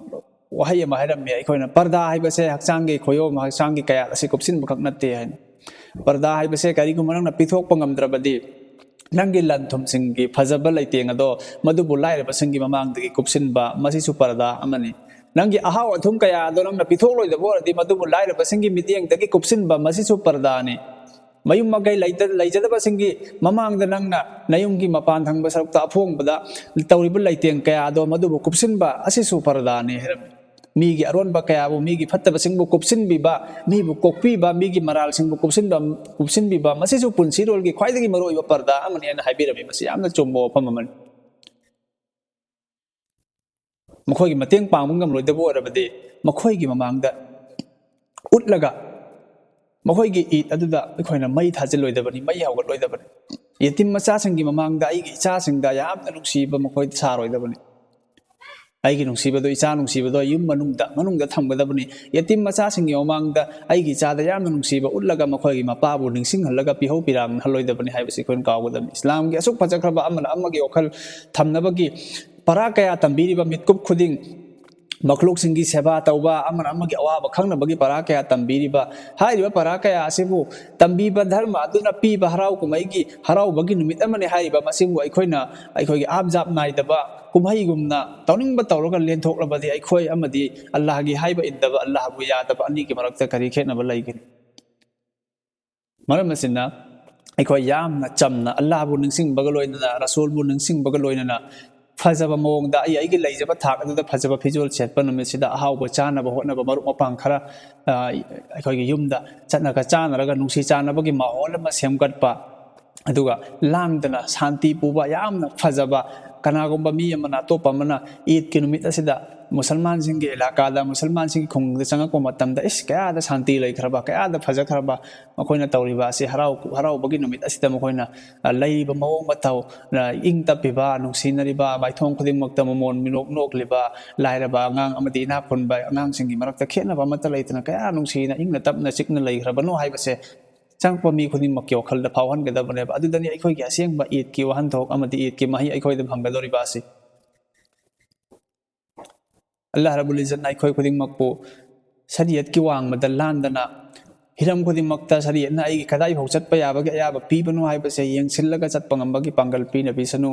ꯋꯥꯍꯩ ꯑꯃ ꯍꯥꯏꯔꯝꯃꯤ꯫ ꯑꯩꯈꯣꯏꯅ ꯄꯔꯗꯥ ꯍꯥꯏꯕꯁꯦ ꯍꯛꯆꯥꯡꯒꯤ ꯈꯣꯌꯣꯝ, ꯍꯛꯆꯥꯡꯒꯤ ꯀꯌꯥꯠ ꯑꯁꯤ ꯀꯨꯞꯁꯤꯟꯕ ꯈꯛ ꯅꯠꯇꯦ ꯍꯥꯏꯅ꯫ ꯄꯔꯗꯥ ꯍꯥꯏꯕꯁꯦ ꯀꯔꯤꯒꯨꯝꯕ ꯅꯪꯅ ꯄꯤꯊꯣꯛꯄ ꯉꯝꯗ꯭ꯔꯕꯗꯤ, ꯅꯪꯒꯤ ꯂꯟ ꯊꯨꯝꯁꯤꯡꯒꯤ ꯐꯖꯕ ꯂꯩꯇꯦꯡ ꯑꯗꯣ ꯃꯗꯨꯕꯨ ꯂꯥꯏꯔꯕꯁꯤꯡꯒꯤ ꯃꯃꯥꯡꯗꯒꯤ ꯀꯨꯞꯁꯤꯟꯕ, ꯃꯁꯤꯁꯨ ꯄꯔꯗꯥ ꯑꯃꯅꯤ꯫ ꯅꯪꯒꯤ ꯑꯍꯥꯎ ꯑꯊꯨꯝ ꯀꯌꯥ ꯑꯗꯣ ꯅꯪꯅ ꯄꯤꯊꯣꯛꯂꯣꯏꯗꯕ ꯑꯣꯏꯔꯗꯤ, ꯃꯗꯨꯕꯨ ꯂꯥꯏꯔꯕꯁꯤꯡꯒꯤ ꯃꯤꯠꯌꯦꯡꯗꯒꯤ ꯀꯨꯞꯁꯤꯟꯕ, ꯃꯁꯤꯁꯨ ꯄꯔꯗꯥꯅꯤ꯫ ꯃꯌꯨꯝ ꯃꯀꯩ ꯂꯩꯇ-, ꯂꯩꯖꯗꯕꯁꯤꯡꯒꯤ ꯃꯃꯥꯡꯗ ꯅꯪꯅ ꯅꯌꯨꯝꯒꯤ ꯃꯄꯥꯟ ꯊꯪꯕ ꯁꯔꯨꯛꯇ ꯑꯐꯣꯡꯕꯗ ꯇꯧꯔꯤꯕ ꯂꯩꯇꯦꯡ ꯀꯌꯥ ꯑꯗꯣ ꯃꯗꯨꯕꯨ ꯀꯨꯞꯁꯤꯟꯕ ꯑꯁꯤꯁꯨ ꯄꯔꯗꯥꯅꯤ ꯍꯥꯏꯔꯝꯃꯤ꯫ ꯃꯤꯒꯤ ꯑꯔꯣꯟꯕ ꯀꯌꯥꯕꯨ, ꯃꯤꯒꯤ ꯐꯠꯇꯕꯁꯤꯡꯕꯨ ꯀꯨꯞꯁꯤꯟꯕꯤꯕ, ꯃꯤꯕꯨ ꯀꯣꯛꯄꯤꯕ, ꯃꯤꯒꯤ ꯃꯔꯥꯜꯁꯤꯡꯕꯨ ꯀꯨꯞꯁꯤꯟꯕ, ꯀꯨꯞꯁꯤꯟꯕꯤꯕ, ꯃꯁꯤꯁꯨ ꯄꯨꯟꯁꯤꯔꯣꯜꯒꯤ ꯈ꯭ꯋꯥꯏꯗꯒꯤ ꯃꯔꯨꯑꯣꯏꯕ ꯄꯔꯗꯥ ꯑꯃꯅꯤ ꯍꯥꯏꯅ ꯍꯥꯏꯕꯤꯔꯝꯃꯤ꯫ ꯃꯁꯤ ꯌꯥꯝꯅ ꯆꯨꯝꯕ ꯋꯥꯐꯝ ꯑꯃꯅꯤ꯫ ꯃꯈꯣꯏꯒꯤ ꯃꯇꯦꯡ ꯄꯥꯡꯕ ꯉꯝꯂꯣꯏꯗꯕ ꯑꯣꯏꯔꯕꯗꯤ, ꯃꯈꯣꯏꯒꯤ ꯃꯃꯥꯡꯗ ꯎꯠꯂꯒ ꯃꯈꯣꯏꯒꯤ ꯏꯗ ꯑꯗꯨꯗ ꯑꯩꯈꯣꯏꯅ ꯃꯩ ꯊꯥꯖꯤꯜꯂꯣꯏꯗꯕꯅꯤ, ꯃꯩ ꯍꯧꯒꯠꯂꯣꯏꯗꯕꯅꯤ꯫ ꯌꯦꯇꯤꯝ ꯃꯆꯥꯁꯤꯡꯒꯤ ꯃꯃꯥꯡꯗ ꯑꯩꯒꯤ ꯏꯆꯥꯁꯤꯡꯗ ꯌꯥꯝꯅ ꯅꯨꯡꯁꯤꯕ ꯃꯈꯣꯏꯗ ꯁꯥꯔꯣꯏꯗꯕꯅꯤ꯫ ꯑꯩꯒꯤ ꯅꯨꯡꯁꯤꯕꯗꯣ, ꯏꯆꯥ ꯅꯨꯡꯁꯤꯕꯗꯣ ꯌꯨꯝ ꯃꯅꯨꯡꯗ, ꯃꯅꯨꯡꯗ ꯊꯝꯒꯗꯕꯅꯤ꯫ ꯌꯦꯇꯤꯝ ꯃꯆꯥꯁꯤꯡꯒꯤ ꯃꯃꯥꯡꯗ ꯑꯩꯒꯤ ꯏꯆꯥꯗ ꯌꯥꯝꯅ ꯅꯨꯡꯁꯤꯕ ꯎꯠꯂꯒ ꯃꯈꯣꯏꯒꯤ ꯃꯄꯥꯕꯨ ꯅꯤꯡꯁꯤꯡꯍꯜꯂꯒ ꯄꯤꯍꯧ ꯄꯤꯔꯥꯡꯍꯜꯂꯣꯏꯗꯕꯅꯤ ꯍꯥꯏꯕꯁꯤ ꯑꯩꯈꯣꯏꯅ ꯀꯥꯎꯒꯗꯕꯅꯤ꯫ ꯏꯁꯂꯥꯝꯒꯤ ꯑꯁꯨꯛ ꯐꯖꯈ꯭ꯔꯕ ꯑꯃꯅ ꯑꯃꯒꯤ ꯋꯥꯈꯜ ꯊꯝꯅꯕꯒꯤ ꯄꯔꯥ ꯀꯌꯥ ꯇꯝꯕꯤꯔꯤꯕ ꯃꯤꯠꯀꯨꯞ ꯈꯨꯗꯤꯡ ꯃꯈꯂꯨꯛꯁꯤꯡꯒꯤ ꯁꯦꯕꯥ ꯇꯧꯕ, ꯑꯃꯅ ꯑꯃꯒꯤ ꯑꯋꯥꯕ ꯈꯪꯅꯕꯒꯤ ꯄꯔꯥ ꯀꯌꯥ ꯇꯝꯕꯤꯔꯤꯕ, ꯍꯥꯏꯔꯤꯕ ꯄꯔꯥ ꯀꯌꯥ ꯑꯁꯤꯕꯨ ꯇꯝꯕꯤꯕ ꯙꯔꯃ ꯑꯗꯨꯅ ꯄꯤꯕ ꯍꯔꯥꯎ ꯀꯨꯝꯍꯩꯒꯤ ꯍꯔꯥꯎꯕꯒꯤ ꯅꯨꯃꯤꯠ ꯑꯃꯅꯤ ꯍꯥꯏꯔꯤꯕ ꯃꯁꯤꯕꯨ ꯑꯩꯈꯣꯏꯅ ꯑꯩꯈꯣꯏꯒꯤ ꯑꯥꯞ ꯖꯥꯞ ꯅꯥꯏꯗꯕ ꯀꯨꯝꯍꯩꯒꯨꯝꯅ ꯇꯧꯅꯤꯡꯕ ꯇꯧꯔꯒ ꯂꯦꯟꯊꯣꯛꯂꯕꯗꯤ ꯑꯩꯈꯣꯏ ꯑꯃꯗꯤ ꯑꯜꯂꯥꯍꯒꯤ ꯍꯥꯏꯕ ꯏꯟꯗꯕ, ꯑꯜꯂꯥꯍꯕꯨ ꯌꯥꯗꯕ ꯑꯅꯤꯒꯤ ꯃꯔꯛꯇ ꯀꯔꯤ ꯈꯦꯠꯅꯕ ꯂꯩꯒꯅꯤ? ꯃꯔꯝ ꯑꯁꯤꯅ ꯑꯩꯈꯣꯏ ꯌꯥꯝꯅ ꯆꯝꯅ ꯑꯜꯂꯥꯍꯕꯨ ꯅꯤꯡꯁꯤꯡꯕꯒ ꯂꯣꯏꯅꯅ, ꯔꯁꯨꯜꯕꯨ ꯅꯤꯡꯁꯤꯡꯕꯒ ꯂꯣꯏꯅꯅ, ꯐꯖꯕ ꯃꯑꯣꯡꯗ ꯑꯩ ꯑꯩꯒꯤ ꯂꯩꯖꯕ ꯊꯥꯛ ꯑꯗꯨꯗ ꯐꯖꯕ ꯐꯤꯖꯣꯜ ꯁꯦꯠꯄ ꯅꯨꯃꯤꯠꯁꯤꯗ ꯑꯍꯥꯎꯕ ꯆꯥꯅꯕ ꯍꯣꯠꯅꯕ, ꯃꯔꯨꯞ ꯃꯄꯥꯡ ꯈꯔ, ꯑ, ꯑꯩꯈꯣꯏꯒꯤ ꯌꯨꯝꯗ ꯆꯠꯅꯒ ꯆꯥꯅꯔꯒ ꯅꯨꯡꯁꯤ ꯆꯥꯟꯅꯕꯒꯤ ꯃꯥꯍꯣꯜ ꯑꯃ ꯁꯦꯝꯒꯠꯄ, ꯑꯗꯨꯒ ꯂꯥꯡꯗꯅ ꯁꯥꯟꯇꯤ ꯄꯨꯕ ꯌꯥꯝꯅ ꯐꯖꯕ, ꯀꯅꯥꯒꯨꯝꯕ ꯃꯤ ꯑꯃꯅ, ꯑꯇꯣꯞꯄ ꯑꯃꯅ ꯏꯗꯀꯤ ꯅꯨꯃꯤꯠ ꯑꯁꯤꯗ ꯃꯨꯁꯜꯃꯥꯟꯁꯤꯡꯒꯤ ꯏꯂꯥꯀꯥꯗ, ꯃꯨꯁꯜꯃꯥꯟꯁꯤꯡꯒꯤ ꯈꯨꯡꯒꯪꯗ ꯆꯪꯉꯛꯄ ꯃꯇꯝꯗ, "ꯏꯁ, ꯀꯌꯥꯗ ꯁꯥꯟꯇꯤ ꯂꯩꯈ꯭ꯔꯕ, ꯀꯌꯥꯗ ꯐꯖꯈ꯭ꯔꯕ ꯃꯈꯣꯏꯅ ꯇꯧꯔꯤꯕ ꯑꯁꯤ, ꯍꯔꯥꯎ-, ꯍꯔꯥꯎꯕꯒꯤ ꯅꯨꯃꯤꯠ ꯑꯁꯤꯗ ꯃꯈꯣꯏꯅ, ꯑ, ꯂꯩꯔꯤꯕ ꯃꯑꯣꯡ ꯃꯇꯧ, ꯑ, ꯏꯪ ꯇꯞꯄꯤꯕ, ꯅꯨꯡꯁꯤꯅꯔꯤꯕ, ꯃꯥꯏꯊꯣꯡ ꯈꯨꯗꯤꯡꯃꯛꯇ ꯃꯃꯣꯟ ꯃꯤꯅꯣꯛ ꯅꯣꯛꯂꯤꯕ, ꯂꯥꯏꯔꯕ ꯑꯉꯥꯡ ꯑꯃꯗꯤ ꯏꯅꯥꯛ ꯈꯨꯟꯕ ꯑꯉꯥꯡꯁꯤꯡꯒꯤ ꯃꯔꯛꯇ ꯈꯦꯠꯅꯕ ꯑꯃꯠꯇ ꯂꯩꯇꯅ ꯀꯌꯥ ꯅꯨꯡꯁꯤꯅ ꯏꯪꯅ ꯇꯞꯅ ꯆꯤꯛꯅ ꯂꯩꯈ꯭ꯔꯕꯅꯣ ꯍꯥꯏꯕꯁꯦ ꯆꯪꯉꯛꯄ ꯃꯤ ꯈꯨꯗꯤꯡꯃꯛꯀꯤ ꯋꯥꯈꯜꯗ ꯐꯥꯎꯍꯟꯒꯗꯕꯅꯦꯕ꯫ ꯑꯗꯨꯗꯅꯤ ꯑꯩꯈꯣꯏꯒꯤ ꯑꯁꯦꯡꯕ ꯏꯗꯀꯤ ꯋꯥꯍꯟꯊꯣꯛ ꯑꯃꯗꯤ ꯏꯗꯀꯤ ꯃꯍꯩ ꯑꯩꯈꯣꯏꯗ ꯐꯪꯒꯗꯧꯔꯤꯕ ꯑꯁꯤ꯫ ꯑꯜꯂꯥꯍ ꯔꯕꯨꯜ ꯏꯖꯠꯅ ꯑꯩꯈꯣꯏ ꯈꯨꯗꯤꯡꯃꯛꯄꯨ ꯁꯔꯤꯌꯠꯀꯤ ꯋꯥꯡꯃꯗ ꯂꯥꯟꯗꯅ, ꯍꯤꯔꯝ ꯈꯨꯗꯤꯡꯃꯛꯇ ꯁꯔꯤꯌꯠꯅ ꯑꯩꯒꯤ ꯀꯗꯥꯏꯐꯥꯎ ꯆꯠꯄ ꯌꯥꯕꯒꯦ ꯑꯌꯥꯕ ꯄꯤꯕꯅꯣ ꯍꯥꯏꯕꯁꯦ ꯌꯦꯡꯁꯤꯜꯂꯒ ꯆꯠꯄ ꯉꯝꯕꯒꯤ ꯄꯥꯡꯒꯜ ꯄꯤꯅꯕꯤꯁꯅꯨ꯫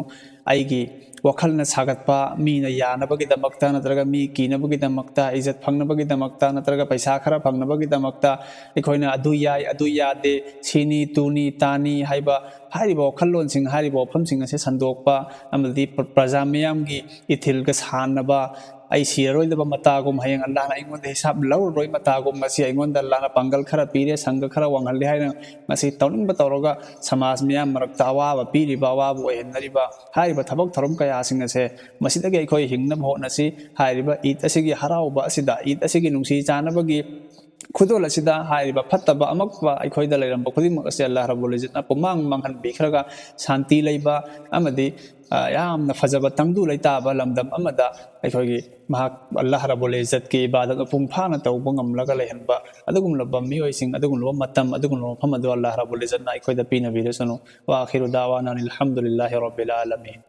ꯑꯩꯒꯤ ꯋꯥꯈꯜꯅ ꯁꯥꯒꯠꯄ, ꯃꯤꯅ ꯌꯥꯅꯕꯒꯤꯗꯃꯛꯇ ꯅꯠꯇ꯭ꯔꯒ ꯃꯤ ꯀꯤꯅꯕꯒꯤꯗꯃꯛꯇ, ꯏꯖꯠ ꯐꯪꯅꯕꯒꯤꯗꯃꯛꯇ ꯅꯠꯇ꯭ꯔꯒ ꯄꯩꯁꯥ ꯈꯔ ꯐꯪꯅꯕꯒꯤꯗꯃꯛꯇ ꯑꯩꯈꯣꯏꯅ ꯑꯗꯨ ꯌꯥꯏ, ꯑꯗꯨ ꯌꯥꯗꯦ, ꯁꯤꯅꯤ, ꯇꯨꯅꯤ, ꯇꯥꯅꯤ ꯍꯥꯏꯕ ꯍꯥꯏꯔꯤꯕ ꯋꯥꯈꯜꯂꯣꯟꯁꯤꯡ, ꯍꯥꯏꯔꯤꯕ ꯋꯥꯐꯝꯁꯤꯡ ꯑꯁꯦ ꯁꯟꯗꯣꯛꯄ ꯑꯃꯗꯤ ꯄ꯭ꯔ-, ꯄ꯭ꯔꯖꯥ ꯃꯤꯌꯥꯝꯒꯤ ꯏꯊꯤꯜꯒ ꯁꯥꯟꯅꯕ, ꯑꯩ ꯁꯤꯔꯔꯣꯏꯗꯕ ꯃꯇꯥꯒꯨꯝ, ꯍꯌꯦꯡ ꯑꯜꯂꯥꯍꯅ ꯑꯩꯉꯣꯟꯗ ꯍꯤꯁꯥꯕ ꯂꯧꯔꯔꯣꯏ ꯃꯇꯥꯒꯨꯝ, ꯃꯁꯤ ꯑꯩꯉꯣꯟꯗ ꯑꯜꯂꯥꯍꯅ ꯄꯥꯡꯒꯜ ꯈꯔ ꯄꯤꯔꯦ, ꯁꯪꯒ ꯈꯔ ꯋꯥꯡꯍꯜꯂꯦ ꯍꯥꯏꯅ ꯃꯁꯤ ꯇꯧꯅꯤꯡꯕ ꯇꯧꯔꯒ ꯁꯃꯥꯖ ꯃꯤꯌꯥꯝ ꯃꯔꯛꯇ ꯑꯋꯥꯕ ꯄꯤꯔꯤꯕ, ꯑꯋꯥꯕ ꯑꯣꯏꯍꯟꯅꯔꯤꯕ ꯍꯥꯏꯔꯤꯕ ꯊꯕꯛ ꯊꯧꯔꯝ ꯀꯌꯥꯁꯤꯡ ꯑꯁꯦ ꯃꯁꯤꯗꯒꯤ ꯑꯩꯈꯣꯏ ꯍꯤꯡꯅꯕ ꯍꯣꯠꯅꯁꯤ꯫ ꯍꯥꯏꯔꯤꯕ ꯏꯗ ꯑꯁꯤꯒꯤ ꯍꯔꯥꯎꯕ ꯑꯁꯤꯗ, ꯏꯗ ꯑꯁꯤꯒꯤ ꯅꯨꯡꯁꯤ ꯆꯥꯟꯅꯕꯒꯤ ꯈꯨꯗꯣꯜ ꯑꯁꯤꯗ ꯍꯥꯏꯔꯤꯕ ꯐꯠꯇꯕ ꯑꯃꯛꯄ ꯑꯩꯈꯣꯏꯗ ꯂꯩꯔꯝꯕ ꯈꯨꯗꯤꯡꯃꯛ ꯑꯁꯤ ꯑꯜꯂꯥꯍ ꯔꯕꯨꯜ ꯏꯖꯠꯅ ꯄꯨꯃꯥꯡ ꯃꯥꯡꯍꯟꯕꯤꯈ꯭ꯔꯒ, ꯁꯥꯟꯇꯤ ꯂꯩꯕ ꯑꯃꯗꯤ, ꯑ, ꯌꯥꯝꯅ ꯐꯖꯕ ꯇꯪꯗꯨ ꯂꯩꯇꯥꯕ ꯂꯝꯗꯝ ꯑꯃꯗ ꯑꯩꯈꯣꯏꯒꯤ ꯃꯍꯥꯛ ꯑꯜꯂꯥꯍ ꯔꯕꯨꯜ ꯏꯖꯠꯀꯤ ꯏꯕꯥꯗꯠ ꯃꯄꯨꯡ ꯐꯥꯅ ꯇꯧꯕ ꯉꯝꯂꯒ ꯂꯩꯍꯟꯕ ꯑꯗꯨꯒꯨꯝꯂꯕ ꯃꯤꯑꯣꯏꯁꯤꯡ, ꯑꯗꯨꯒꯨꯝꯂꯕ ꯃꯇꯝ, ꯑꯗꯨꯒꯨꯝꯂꯕ ꯃꯐꯝ ꯑꯗꯨ ꯑꯜꯂꯥꯍ ꯔꯕꯨꯜ ꯏꯖꯠꯅ ꯑꯩꯈꯣꯏꯗ ꯄꯤꯅꯕꯤꯔꯁꯅꯨ꯫ ꯋꯥ ꯑꯈꯤꯔꯨ ꯗꯥꯋꯥꯅꯥ ꯑꯅꯤꯜ ꯍꯝꯗꯨꯂꯤꯜꯂꯥꯍꯤ ꯔꯕꯤꯜ ꯑꯥꯂꯃꯤꯟ꯫